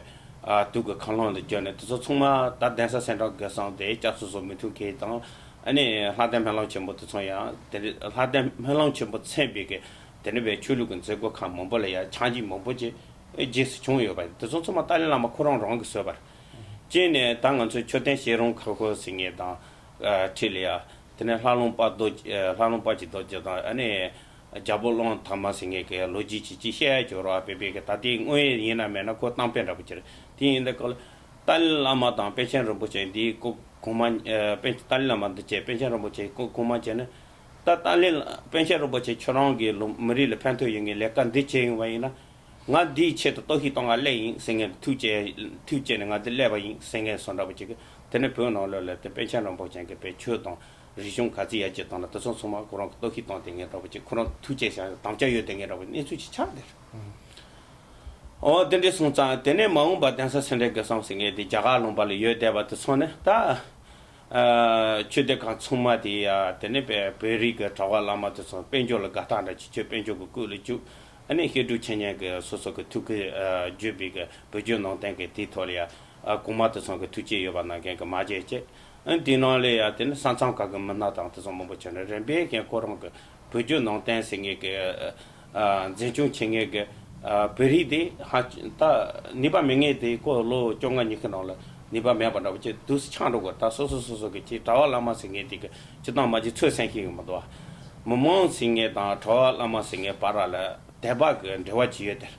ཨ་དུག་གི་ཁ་རླངས་དེ་བརྒྱབ་ནས། དེ་ཚོ་ཚང་མ་ད་གདན་ས་སེ་འབྲས་དགེ་གསུམ་དེ་བསྐྱར་གསོ་བཟོ་མི་ཐུབ་མཁན་དང་། ཨ་ནི་ལྷ་ལྡན་སྨོན་ལམ་ཆེན་པོ་དེ་ཚོ་ཡང་དེ་ནས་ལྷ་ལྡན་སྨོན་ལམ་ཆེན་པོ་མཚོན་པའི་གི་དེ་ནས་བའི་ཆོས་ལུགས་ཀྱི་མཛད་སྒོ་ཁག་མང་པོ་ལ་ཡང་ཆག་འཇིག་མང་པོ་ཅིག་རྗེས་སུ་བྱུང་ཡོད་པ། དེ་ཚོ་ཚང་མ་ཏཱ་ལའི་བླ་མ་ཁོ་རང་རང་གིས་བཟོས་པ་རེད། གཅིག་ནས་ད་ང་ཚོས་མཆོད་རྟེན་བྱེ་རུང་ཁ་ཁོ་ཟེར་མཁན་དང་ཨ་འཁྲིས་ལ་ཡ། དེ་ནས་ལྷ་ལུང་དཔལ་རྡོ་རྗེ། ལྷ་ལུང་དཔལ་གྱི་རྡོ་རྗེ་དང་། ཨ་ནི་རྒྱལ་པོ་གླང་དར་མ་ཟེར་མཁན་གྱི་ལོ་རྒྱུས་ཅིག་ཅིག་བཤད་ཡ་སྦྱོར་བ་སྤེལ་བའི་གི། ད་ལྟའི་དངོས་ཡོད་ཡིན་ན་མེད་ན་ཁོ་གཏམ་དཔེ་འདྲ་པོ་ཅིག་རེད། དེ་ཡིན་དུས་སྐབས་ལ་ཏཱ་ལའི་བླ་མ་དང་པཎ་ཆེན་རིན་པོ་ཆེ་འདིའི་སྐུ་གོང་མ། ཨ་པཎ་ཏཱ་ལའི་བླ་མ་འདི་བྱས། པཎ་ཆེན་རིན་པོ་ཆེ་སྐུ་གོང་མ་བྱས་ནས། ད་ཏཱ་ལའི་པཎ་ཆེན་རིན་པོ་ཆེ་ཁྱོད་རང་གིས་ལོ་མི་རིགས་ལ་ཕན་ཐོགས་ཡོད་མཁན་ལས་ཀ་འདི་བྱས་ཡོང་བ་ཡིན་ན། ང་འདིའི་ཆེད་དུ་གཏོར་བཤིག་གཏོང་ག་སླེབས་ཡིན་ཟེར་མཁན། ཐུགས་བསྐྱེད་ཐུགས་བསྐྱེད་ནས་ང་འདི་སླེབས་པ་ཡིན་ཟེར་མཁན་བཟོ་འདྲ་པོ་ཅིག་གིས། དེ་ནས་བོད་ནང་ལོགས་ལ་དེ་པཎ་ཆེན་རིན་པོ་ཆེ་གིས་བོད་ཆོས་དང་རིག་གཞུང་ག་ཚོད་ཡར་རྒྱས་བཏང་ན། དེ་ཚོ་ཚང་མ་ཁོ་རང་གིས་གཏོར་བཤིག་བཏང་བསྡད་མཁན་འདྲ་པོ་ཅིག་ཁོ་རང་ཐུགས་བསྐྱེད་བཞག་དམ་བཅའ་ཡོད་བསྡད་མཁན་འདྲ་པོ་གནས་ཚུལ་ཅིག་ཆགས་བསྡད། ཨོ་དེ་འདྲ་སོང་ཙང་། དེ་ནས་མ་འོངས་པ་གདན་ས་སེ་འབྲས་དགེ་གསུམ་ཟེར་མཁན་དེ་རྒྱ་གར་ལུང་པ་ལ་ཡོད་བསྡད་པ་དེ་ཚོ་ནི་ད། ཨ་ཆོས་སྡེ་ཁག་ཚང་མ་དེ་ཡ། དེ་ནས་བོད་བོད་རིགས་ཀྱི་གྲྭ་པ་བླ་མ་དེ་ཚོ་དཔལ་འབྱོར་ལ་དགའ་ཐག་འདྲ་ཅིག་ཁྱོད་དཔལ་འབྱོར་གྱི་སྐུ་ལ་བཅུག་ཨ་ནི་བཤད་སྒྲུབ་འཆད་ཉན་གྱི་སོ་སོ་གི་ཐུགས་ཁུར་ཨ་བརྗོད་པའི་གི་བོད་བརྒྱུད་ནང་བསྟན་གྱི་དེའི་ཐོག་ལ་ཡ། ཨ་གོང་མ་དེ་ཚོ་གི་ཐུགས་བསྐྱེད་ཡོད་པ་ནང་བཞིན་གྱི་མ་བྱས་བྱས། ཨ་དེའི་ནང་ལ་ཡ་དེ་ནི་ས་མཚམས་ཁག་གི་མི་སྣ་དང་དེ་ཚོ་མང་པོ་བྱས་ནས། རིམ་པས་ཀྱང་ཁོ་རང་གི་བོད་བརྒྱུད་ནང་བསྟན་ཟེར་མཁན་གྱི་ཨ་འཛིན་སྐྱོང་བྱེད་མཁན་གྱི་ཨ་བོད་རིགས་དེ་ཧ་ཅང་ད་ནུས་པ་མེད་མཁན་དེ། ཁོ་ལོ་བཅོ་ལྔ་ཉི་ཤུ་ནང་ལ་ནུས་པ་མེད་པ་འདྲ་པོ་ཅིག་དུས་སུ་ཆགས་འགྲོ་དགོས། ད་སོ་སོ་སོ་སོ་གི་ཅིག་གྲྭ་པ་བླ་མ་ཟེར་མཁན་དེ་གི་སྤྱིར་བཏང་མ་གཞི་ཚོད་བསྲན་མཁན་ཡོད་མི་འདུག་བ། མི་མང་ཟེར་མཁན་དང་གྲྭ་པ་བླ་མ་ཟེར་མཁན་བར་ལ་དད་པ་གི་འབྲེལ་བ་ཅིག་ཡོད་དེ།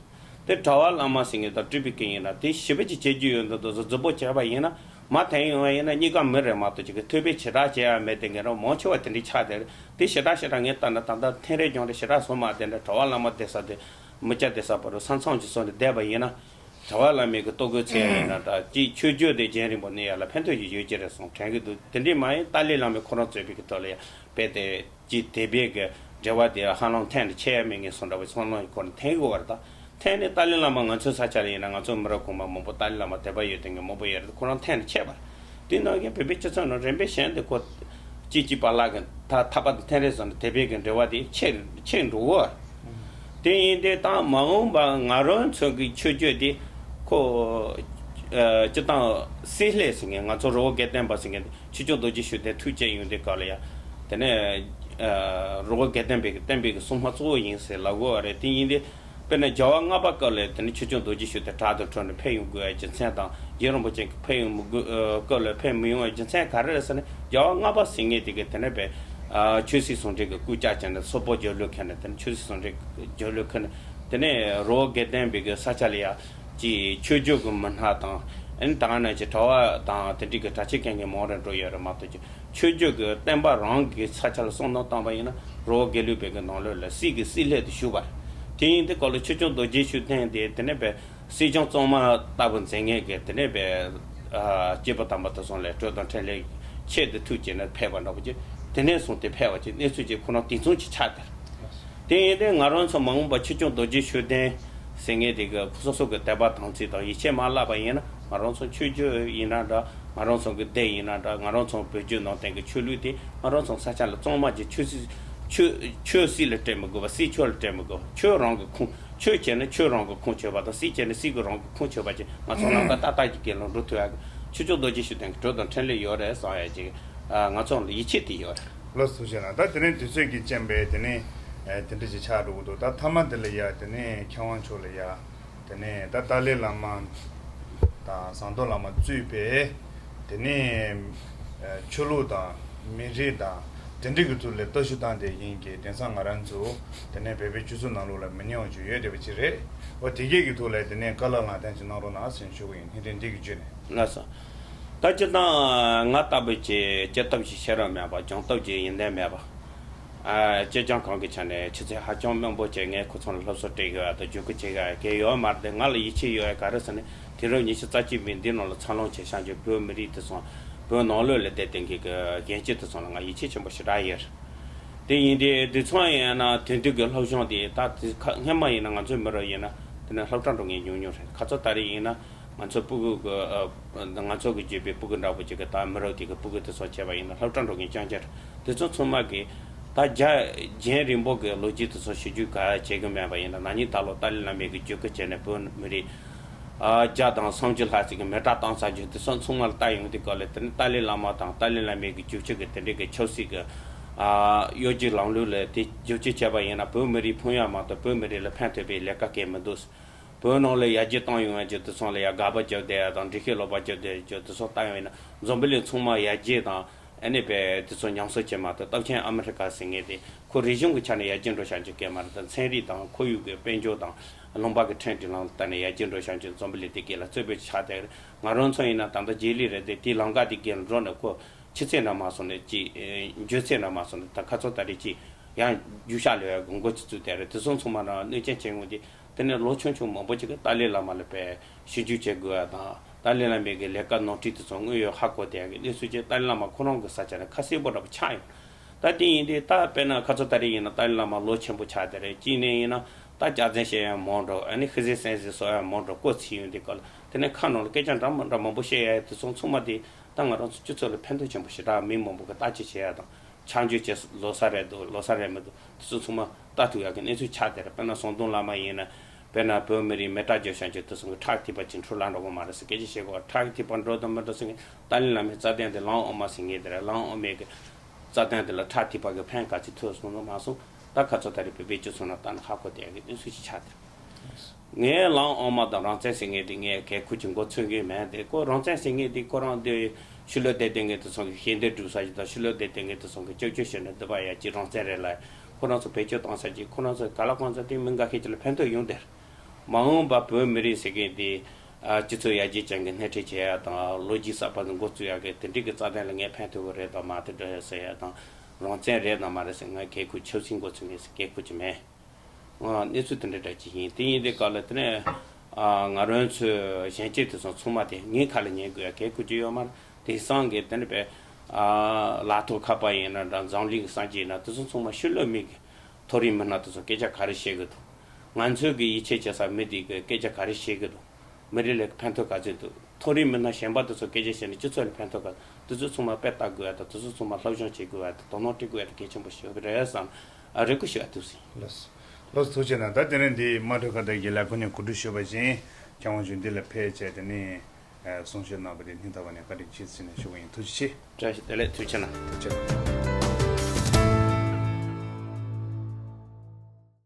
དེ་གྲྭ་པ་བླ་མ་ཟེར་མཁན་དང་སྤྲུལ་པའི་སྐུ་ཡིན་ན། དེ་ཞི་བ་ཅིག་བྱེད་རྒྱུ་ཡོད་འདུག་དེ་ཚོ་རྫིག་པོ་བྱས་པ་ཡིན་ན། མར་འཐེན་ཡོང་བ་ཡིན་ན་གཉིས་ཀ་མི་རེད་མ་གཏོགས་ཅིག་གི་ཐོས་པ་ཞེ་དྲག་བྱེད་ཡ་མེད་དེ། ངེད་རང་མང་ཆེ་བ་དེ་འདྲའི་ཆགས་བསྡད་རེད། དེ་ཞེ་དྲག་ཞེ་དྲག་ངས་ལྟ་ན་ད་ལྟ་འཐེན་རེས་རྒྱང་རེས་ཞེ་དྲག་སོང་མ། དེ་འདྲ་གྲྭ་པ་བླ་མ་བསྡད་ས་དེ་མི་སྐྱ་བསྡད་ས་བར་དུ་ས་མཚམས་ཀྱི་སོ་ནས་བསྡད་པ་ཡིན་ན། གྲྭ་པ་བླ་མའི་གི་ལྟོ་གོས་འཚོལ་ཡ་ཡིན་ན་འདྲ། ཅིག་ཆོས་བརྒྱུད་དེ་རྒྱུན་རིང་པོ་གནས་ཡ་ལ་ཕན་ཐོགས་ཡོད་ཀྱི་རེད་བསམ་དྲན་གྱི་འདུག་དེ་འདྲས་མ་ཡིན་ཏཱ་ལའི་བླ་མས་ཁོ་རང་གཙོས་པའི་གི་ཐོག་ལ་ཡ་དཔེ་དེ། ཅིག་དད་པའི་གི་འབྲེལ་བ་དེ་ཧ་ལམ་འཐེན་ནས་ཆད་ཡ་མེད་ངེས་སོང་འདྲ་བོ་སོང་ལོང་ཁོ་ནས་འཐེན་གི་ཡོད་རེད། ད་འཐེན་ནས་ཏཱ་ལའི་བླ་མ་ང་ཚོའི་ས་ཆ་ལ་ཡིན་ན། ང་ཚོ་མི་རབས་གོང་མ་མང་པོ་ཏཱ་ལའི་བླ་མ་དད་པ་ཡོད་དེ་ངས་མང་པོ་ཡོད་རེད། ཁོ་རང་འཐེན་ནས་ཆད་པ་རེད། དེ་ནང་བཞིན་བོད་པའི་སྤྱི་ཚོགས་ནང་རིམ་པས་གཞན་དེ་ཁོ་གཅིག་གཅིག་པ་ལག་གི་ཐ་ཐ་པ་དེ་འཐེན་རེས་སོང་ནས་དད་པའི་གི་འབྲེལ་བ་དེ་ཆད་ཆད་འགྲོ་གི་ཡོད་རེད། དེ་ཡིན་དུས་ད་མ་འོངས་པ་ང་རང་ཚོ་གི་ཆོས་བརྒྱུད་དེ་ཁོ་ཨ་སྤྱིར་བཏང་སྲིད་ལྷ་ཟེར་མཁན། ང་ཚོ་རི་བོ་དགེ་ལྡན་པ་ཟེར་མཁན་ཆོས་སྐྱོང་རྡོ་རྗེ་ཤུགས་ལྡན་ཐུགས་བསྐྱེད་ཡོང་དུས་སྐབས་ལ་ཡ། དེ་ནས་ཨ་རི་བོ་དགེ་ལྡན་པའི་གི་བསྟན་པའི་གི་སྲུང་མ་གཙོ་བོ་ཡིན་ཟེར་ལབ་དགོས་པ་རེད། དེ་ཡིན་དུས་དཔེར་ན་རྒྱལ་བ་ལྔ་པ་སྐབས་ལ་དེ་ནས་ཆོས་སྐྱོང་རྡོ་རྗེ་ཤུགས་ལྡན་དྲག་ཏུ་བསྒྲེངས་ནས་ཕེབས་ཡོང་དགོས་པའི་རྒྱུ་མཚན་དང་། རྗེ་རིན་པོ་ཆེ་གིས་ཕེབས་ཡོང་མི་དགོས། ཨ་སྐབས་ལ་ཕེབས་མི་ཡོང་བའི་རྒྱུ་མཚན་ག་རེ་རེད་ཟེར་ན། རྒྱལ་བ་ལྔ་པ་ཟེར་མཁན་དེ་གི་དེ་ནས་པའི་ཨ་ཆོས་སྲིད་ཟུང་འབྲེལ་གྱི་སྐུ་ཕྱྭ་བྱས་ནས་སོག་པོ་རྒྱལ་གླུ་ཁྱེར་ནས། དེ་ནས་ཆོས་སྲིད་ཟུང་འབྲེལ་རྒྱལ་གླུ་ཁྱེར་ནས། དེ་ནས་རི་བོ་དགེ་ལྡན་པའི་གི་ས་ཆ་ལ་ཡ་ཅིག་ཆོས་བརྒྱུད་ཀྱི་མི་སྣ་དང་། ཨ་ནི་ད་ག་ནང་བཞིན་གྲྭ་པ་དང་དེ་འདྲའི་གི་གྲྭ་ཆས་གྱོན་མཁན་མང་རུ་འགྲོ་ཡོད་རེད་མ་གཏོགས་ཀྱི། ཆོས་བརྒྱུད་ཀྱི་བསྟན་པ་རང་གི་ས་ཆ་ལ་བསམ་བློ་བཏང་བ་ཡིན་ན། རི་བོ་དགེ་ལུགས་པའི་གི་ནང་ལོགས་ལ་སྲིད་ཀྱི་སྲིད་ལྷ་དེ་བཞུགས་པ་རེད། དེ་ཡིན་དུས་སྐབས་ལ་ཆོས་སྐྱོང་རྡོ་རྗེ་ཤུགས་ལྡན་དེ་དེ་ནས་པའི་སྲིད་སྐྱོང་གཙང་མ་ལྟ་བུ་མཛད་མཁན་གྱི་དེ་ནས་པའི་ཨ་སྐྱེས་བུ་དམ་པ་དེ་ཚོ་ལ་གྲོས་དང་འཕྲིན་ལས་ཆེད་དུ་ཐུགས་བསྐྱེད་ནས་ཕེབས་པ་འདྲ་པོ་ཅིག་དེ་ནས་བཟུང་སྟེ་ཕེབས་པ་ཅིག་གནས་ཚུལ་ཅིག་ཁོ་རང་དེ་མཚུངས་ཅིག་ཆགས་ཏེ། དེ་ཡིན་དུས་ང་རང་ཚོ་མ་འོངས་པ་ཆོས་སྐྱོང་རྡོ་རྗེ་ཤུགས་ལྡན་ཟེར་མཁན་དེ་གི་སོ་སོ་གི་དད་པ་དམ་ཚིག་དང་ཡིད་ཆེས་མ་བརླག་པ་ཡིན་ན། ང་རང་ཚོ་ཆོས་བརྒྱུད་ཡིན་ན་འདྲ། ང་རང་ཚོ་གི་སྡེ་ཡིན་ན་འདྲ། ང་རང་ཚོ་བོད་བརྒྱུད་ནང་བསྟན་གྱི་ཆོས་ལུགས་དེ་ང་རང་ཚོ་ས་ཆ་ལ་གཙང་མ་གྱི་ཆོས་སྲིད། ཆོས་ཆོས་སྲིད་ལ་སྤྲད་མི་དགོས་པ། སྲིད་ཆོས་ལ་སྤྲད་མི་དགོས་པ། ཆོས་རང་གི་ཁོངས། ཆོས་བྱས་ན་ཆོས་རང་གི་ཁོངས་ཆོད་པ་དང་། སྲིད་བྱས་ན་སྲིད་ཀྱི་རང་གི་ཁོངས་ཆོད་པ་ཅིག་ང་ཚོ་ལམ་ཁ་ཏག་ཏག་གི་དགེ་སློང་འགྲོ་ཐུབ་ཡག་གི་ཆོས་སྐྱོང་རྡོ་རྗེ་ཤུགས་ལྡན་གྱི་གྲོས་དང་འཕྲིན་ལས་ཡོད་རེད་བསམ་ཡག་ཅིག་ཨ་ང་ཚོ་ལ་ཡིད་ཆེས་དེ་ཡོད་རེད། ལགས་སོ། བྱས་ན་ད་དེ་ནས་དུས་ཚོད་ཀྱི་རྐྱེན་པས་དེ་ནས་ཨ་དེ་འདྲ་ཅིག་ཆགས་འགྲོ་གི་འདུག་ད་མཐའ་མ་དེ་ལ་ཡ་དེ་ནས་མཁས་དབང་མཆོག་ལ་ཡ། དེ་ནས་ད་ཏཱ་ལའི་བླ་མ་དང་ཟམ་གདོང་བླ་མ་གཙོས་པའི་དེ་ནས་ཨ་ཆོས་ལུགས་དང་མི་རིགས་དང་དེ་འདྲ་གི་ཐོག་ལ་སྟོབས་ཤུགས་བཏང་བསྡད་མཁན་གྱི་དེང་སང་ང་རང་ཚོ་དེ་ནས་བོད་པའི་སྤྱི་ཚོགས་ནང་ལོགས་ལ་མི་ཉུང་བ་ཅིག་ཡོད་བསྡད་པ་ཅིག་རེད། འོ་དེ་གས་ཀྱི་ཐོག་ལ་དེ་ནས་བཀའ་སློབ་ལམ་སྟོན་ཅིག་གནང་རོགས་གནང་ཟེར་ཞུ་གི་ཡིན། བསྟན་འཛིན་འདི་གི་བརྒྱུད་ནས། ལགས་སོ། ད་སྤྱིར་བཏང་ང་ལྟ་བུ་ཅིག་སྐྱེས་སྟོབས་ཀྱི་ཤེས་རབ་མེད་པ། སྦྱོང་སྟོབས་ཀྱི་ཡོན་ཏན་མེད་པ། ཨ། སྐྱེས་ལྗོངས་ཁང་གི་ཆ་ནས་ཆུ་ཚད་ཧ་ཅང་དམན་པོ་བྱས། ངས་ཁོ་ཚོ་ལ་སློབ་གསོ་སྤྲད་ཡོད་དང་བརྒྱུད་སྐུལ་བྱེད་ཡོད་གལ་ཡོད་མ་རེད་དེ། ང་ལ་ཡིད་ཆེས་ཡོད་ག་རེ་ཟེར་ན། དུས་རབས་ཉི་ཤུ་རྩ་གཅིག་པའི་འདི་ནང་ལ་འཚར་ལོངས་བྱེད་བཞིན་གྱི་བོད་མི་རིགས་དེ་ཚོ། བོད་ནང་ལོགས་ལ་བསྡད་བསྡད་མཁན་གྱི་གཞོན་སྐྱེས་དེ་ཚོ་ལ་ང་ཡིད་ཆེས་ཆེན་པོ་ཞེ་དྲག་ཡོད། དེ་ཡིན་དུས་དེ་ཚོ་ཡིན་ན་དེང་དུས་ཀྱི་སློབ་སྦྱོང་དེ་ད་དེ་ཁ་སྔོན་མ་ཡིན་ན་ང་ཚོའི་མི་རབས་ཡིན་ན་དེ་ནས་སློབ་གྲྭ་འགྲོ་མཁན་ཉུང་ཉུང་རེད། ཁ་སང་ད་རེས་ཡིན་ན། ང་ཚོ་སྤུ་གུ་གི་ཨ། ང་ཚོ་གི་བརྒྱུད་པའི་སྤུ་གུ་འདྲ་པོ་ཅིག་གི་ད་མི་རབས་དེ་གི་སྤུ་གུ་དེ་ཚོ་བྱས་པ་ཡིན་ན་སློབ་གྲྭ་འགྲོ་མཁན་རྐྱང་རྐྱང་རེད། དེ་ཚོ་ཚང་མ་གི་ད་རྒྱ་རྒྱུན་རིང་པོ་གི་ལོ་རྒྱུས་དེ་ཚོ་ཞིབ་འཇུག་ག་བྱེད་གི་མེད་པ་ཡིན་ན། ན་ནིང་ད་ལོ་ཏཱ་ལའི་བླ་མས་གི་བརྒྱུད་སྐུལ་བྱས་ནས་བོད་མི་རིགས་ཨ། བརྒྱ་དང་སུམ་ཅུ་ལྷག་ཅིག་གི་མེ་སྲེག་བཏང་ཚར་རྒྱུ་དེ་ཚོ་ཚང་མ་ལ་ལྟ་ཡོང་དུས་སྐབས་ལ། དེ་ནི་ཏཱ་ལའི་བླ་མ་དང་ཏཱ་ལའི་བླ་མའི་གི་བརྒྱུད་སྐུལ་གི་དེ་འདྲའི་གི་ཆབ་སྲིད་གི་ཨ། གཡོ་སྒྱུ་ལམ་ལུགས་ལ་དེ་བརྒྱུད་སྐུལ་བྱས་པ་ཡིན་ན་བོད་མི་རིགས་ཕན་ཡོན་མ་གཏོགས་བོད་མི་རིགས་ལ་ཕན་ཐོགས་པའི་ལས་ཀ་གང་མི་འདུག་བོད་ནང་ལ་ཡར་རྒྱས་བཏང་ཡོང་ཡ་གི་དེ་ཚོ་ལ་ཡ་དགག་པ་བརྒྱབ་བསྡད་ཡ་དང་། འགྲེལ་བཤད་ལོག་པ་བརྒྱབ་བསྡད་ཡ་གི་དེ་ཚོ་ལྟ་ཡོང་ཡིན་ན། འཛམ་བུ་གླིང་ཚང་མ་ཡར་རྒྱས་དང་ཨ་ནི་པའི་དེ་ཚོ་ཉམས་གསོ་བྱེད་མ་ཐུབ། སྟོབས་ཆེན་ཨ་མི་རི་ཀ་ཟེར་མཁན་དེ་ཁོ་རིག་གཞུང་གི་ཆ་ནས་ཡར་རྒྱས་འགྲོ་བཞག་རྒྱུ་གང་མ་རེད་དང་། ཚན་རིག་དང་ཁོར་ཡུག་གི་དཔལ་འབྱོར་དང་ལུང་པ་གི་ཁྲིམས་སྒྲིག་ལམ་ལ་བལྟས་ནས་ཡར་རྒྱས་འགྲོ་བཞག་རྒྱུ་འཛམ་བུ་གླིང་དེ་ག་ལ་རྩོད་པའི་ཆ་དེ་རེད། ང་རང་ཚོ་ཡིན་ན་ད་ལྟ་རྗེས་ལུས་རེད་དེ། དེའི་ལམ་ཁ་དེ་ག་ལ་འགྲོ་ནས་ཁོ་ཆུ་ཚད་འདྲ་མ་སོང་ནས་ཅིག་འགྱུར་ཚད་འདྲ་མ་སོང་ནས། ད་ཁ་སང་ད་རེས་ཅིག་ཡང་རྒྱུག་ཤར་ལོས་ཡ་གི་འགོ་ཅིག་བཙུགས་བསྡད་རེད། དེ་ཚོ་ཚང་མ་ལ་གནོད་སྐྱོན་བྱེད་ངོ་དེ། དེ་ནས་ལོ་ཆུང་ཆུང་མང་པོ་ཅིག་གིས་ཏཱ་ལའི་བླ་མ་ལ་དཔེ་ཞིབ་འཇུག་བྱེད་དགོས་ཡ་དང་། ཏཱ་ལའི་བླ་མའི་གི་ལས་ཀ་ནོར་འཁྲུལ་དེ་ཚོ་དངོས་ཡོད་ཧ་གོ་བསྡད་ཡ་གི་གནས་ཚུལ་ཅིག་ཏཱ་ལའི་བླ་མ་ཁོ་རང་གི་ས་ཆ་ནས་ཁ་གསལ་པོ་འདྲ་པོ་ཆགས་ཡོང་། ད་དེ་ཡིན་དུས་ད་དཔེར་ན་ཁ་སང་ད་རེས་ཡིན་ན་ཏཱ་ལའི་བླ་མ་ལོ་ཆེན་པོ་ཆགས་བསྡད་རེད། གཅིག་ནས་ཡིན་ན་ད་སྐྱག་རྫུན་བཤད་ཡ་མང་འགྲོ། ཨ་ནི་ཤི་གསོན་གསོན་གསོན་བཟོ་ཡ་མང་འགྲོ། སྐོར་ཚིག་ཡོང་དུས་སྐབས་ལ་དེ་ནས་ཁ་ནང་ལ་སྐད་ཆ་འདྲ་མི་འདྲ་མང་པོ་བཤད་ཡ་དེ་ཚོ་ཚང་མ་དེ་ད་ང་རང་ཚོ་སྤྱི་ཚོགས་ལ་ཕན་ཐོགས་ཆེན་པོ་ཞེ་དྲག་མི་མང་པོ་གིས་བརྟག་དཔྱད་བྱེད་ཡ་དང་། ཆ་འཇོག་བྱེད་ལོ་ས་རེད་འདུག་ལོ་ས་རེད་མི་འདུག་དེ་ཚོ་ཚང་མ་ལྟ་ཐུབ་ཡག་གི་གནས་ཚུལ་ཆགས་བསྡད་རེད། དཔེར་ན་ཟམ་གདོང་བླ་མ་ཡིན་ན། དཔེར་ན་བོད་མི་རིགས་མེ་སྲེག་རྒྱབ་བཞག་རྒྱུ་དེ་ཚོ་གི་ཁྲག་ཐིགས་པ་ཅིག་འཕྲོ་བརླག་འགྲོ་གི་མ་རེད་ཟེར་སྐད་ཆ་བཤད་གོ། ཁྲག་ཐིགས་པ་འགྲོ་དང་མི་འགྲོ་ཟེར་མཁན་ཏཱ་ལའི་བླ་མའི་རྩ་དོན་དེ་ལམ་འོག་མ་ཟེར་མཁན་དེ་རེད། ལམ་འོག་མའི་གི་རྩ་དོན་དེ་ལ་ཁྲག་ཐིགས་པ་གི་ཕན་ག་ཚོད་ཐོགས་སོང་དང་མ་སོང་། ད་ཁ་སང་ད་རེས་བོད་པའི་སྤྱི་ཚོགས་ནང་ལྟ་ན་ཧ་གོ་བསྡད་ཡག་གི་གནས་ཚུལ་ཅིག་ཆགས་བསྡད་རེད། ངའི་ལམ་འོག་མ་དང་རང་བཙན་ཟེར་མཁན་དེ་ངས་གལ་ཁུར་གྱི་མགོ་ཚོས་ཀྱི་མེད་དེ། ཁོ་རང་བཙན་ཟེར་མཁན་དེ་ཁོ་རང་དེ་ཕྱི་ལོགས་བསྡད་བསྡད་མཁན་དེ་ཚོ་གི་ཤེས་ལྡན་སྒྲུབ་ས་ཞིག་དང་། ཕྱི་ལོགས་བསྡད་བསྡད་མཁན་དེ་ཚོ་གི་སྐྱོབ་བཅོལ་བྱས་ནས་བསྡད་པ་ཡ་གཅིག་རང་བཙན་རེད་ལ། ཁོ་རང་ཚོ་བེད་སྤྱོད་བཏང་ས་ཅིག་ཁོ་རང་ཚོ་ག་ལ་གང་ཚ་དེ་མི་འགའ་ཤས་ཅིག་ལ་ཕན་ཐོགས་ཡོང་དེ། མ་འོངས་པ་བོད་མི་རིགས་ཟེར་མཁན་དེ་ཨ། སྤྱི་ཚོགས་ཡར་རྒྱས་ཅན་གྱི་སྣེ་ཁྲིད་བྱེད་ཡ་དང་། ལོ་རྒྱུས་གསར་པ་ནས་འགོ་བཙུགས་ཡ་གི་དེ་འདྲའི་གི་རྩ་དོན་ལ་ངས་ཕན་ཐོགས་གི་རེད་དང་མ་རེད་ཟེར་ཡ་དང་། རང་བཙན་རེད་དང་མ་རེད་ཟེར་ངས་གལ་ཁུར་ཆབ་སྲིད་འགོ་ཚུགས་ངེས་ཟེར་གལ་ཁུར་གྱི་མེད། ཨ། གནས་ཚུལ་དེ་འདྲ་འདྲ་ཅིག་ཡིན། དེ་ཡིན་དུས་སྐབས་ལ་དེ་ནས་ཨ། ང་རང་ཚོའི་གཞོན་སྐྱེས་དེ་ཚོ་ཚང་མ་དེ་ངའི་ཁ་ལ་ཉན་དགོས་ཡ་གལ་ཁུར་གྱི་ཡོད་མ་རེད། དེང་སང་གི་དེ་འདྲ་པའི་ཨ། ལག་ཐོག་ཁ་པར་ཡིན་ན་འདྲ། འཛམ་གླིང་གི་གསར་འགྱུར་ཡིན་ན། དེ་ཚོ་ཚང་མ་ཕྱི་ལོགས་མི་གི་མཐོ་རིམ་མི་སྣ་དེ་ཚོ་སྐད་ཆ་ག་རེ་བཤད་གི་འདུག་ང་ཚོའི་གི་ཡིད་ཆེས་བྱེད་ས་མི་དེ་གི་སྐད་ཆ་ག་རེ་བཤད་གི་འདུག་མི་རིགས་ལ་ཕན་ཐོགས་ག་ཚོད་འདུག་མཐོ་རིམ་མི་སྣ་གཞན་པ་དེ་ཚོ་སྐད་ཆ་བཤད་ནས་སྤྱི་ཚོགས་ལ་ཕན་ཐོགས་ག་དེ་ཚོ་ཚང་མ་དཔེ་ལྟ་དགོས་ཡ་དང་། དེ་ཚོ་ཚང་མ་སློབ་སྦྱོང་བྱེད་དགོས་ཡ་དང་། དོ་སྣང་སྤྲད་དགོས་ཡ་དེ་གལ་ཆེན་པོ་ཞིག་རེད་བསམ། ཨ། རེ་སྐུལ་ཞུ་བ་ཐུགས་སྲིད། ལགས་སོ། ལགས་སོ། ཐུགས་རྗེ་གནང་། ད་དེ་རིང་འདི་དམངས་ཁྲོད་ཁ་བརྡ་གི་ལས་ཁུངས་ནས་གོ་སྒྲིག་ཞུས་པ་བཞིན་མཁས་དབང་གཞོན་འདི་ལ་ཕེབས་བྱས། དེ་ནས་ཨ། གསུང་བཤད་གནང་བ་དེ་སྙིང་ཐག་པ་ནས་བཀའ་དྲིན་ཆེ་ཟེར་ནས་ཞུ་གི་ཡིན། ཐུགས་རྗེ་ཆེ། བཀྲ་ཤིས་བདེ་ལེགས། ཐུགས་རྗེ་གནང་། ཐུགས་རྗེ་གནང་།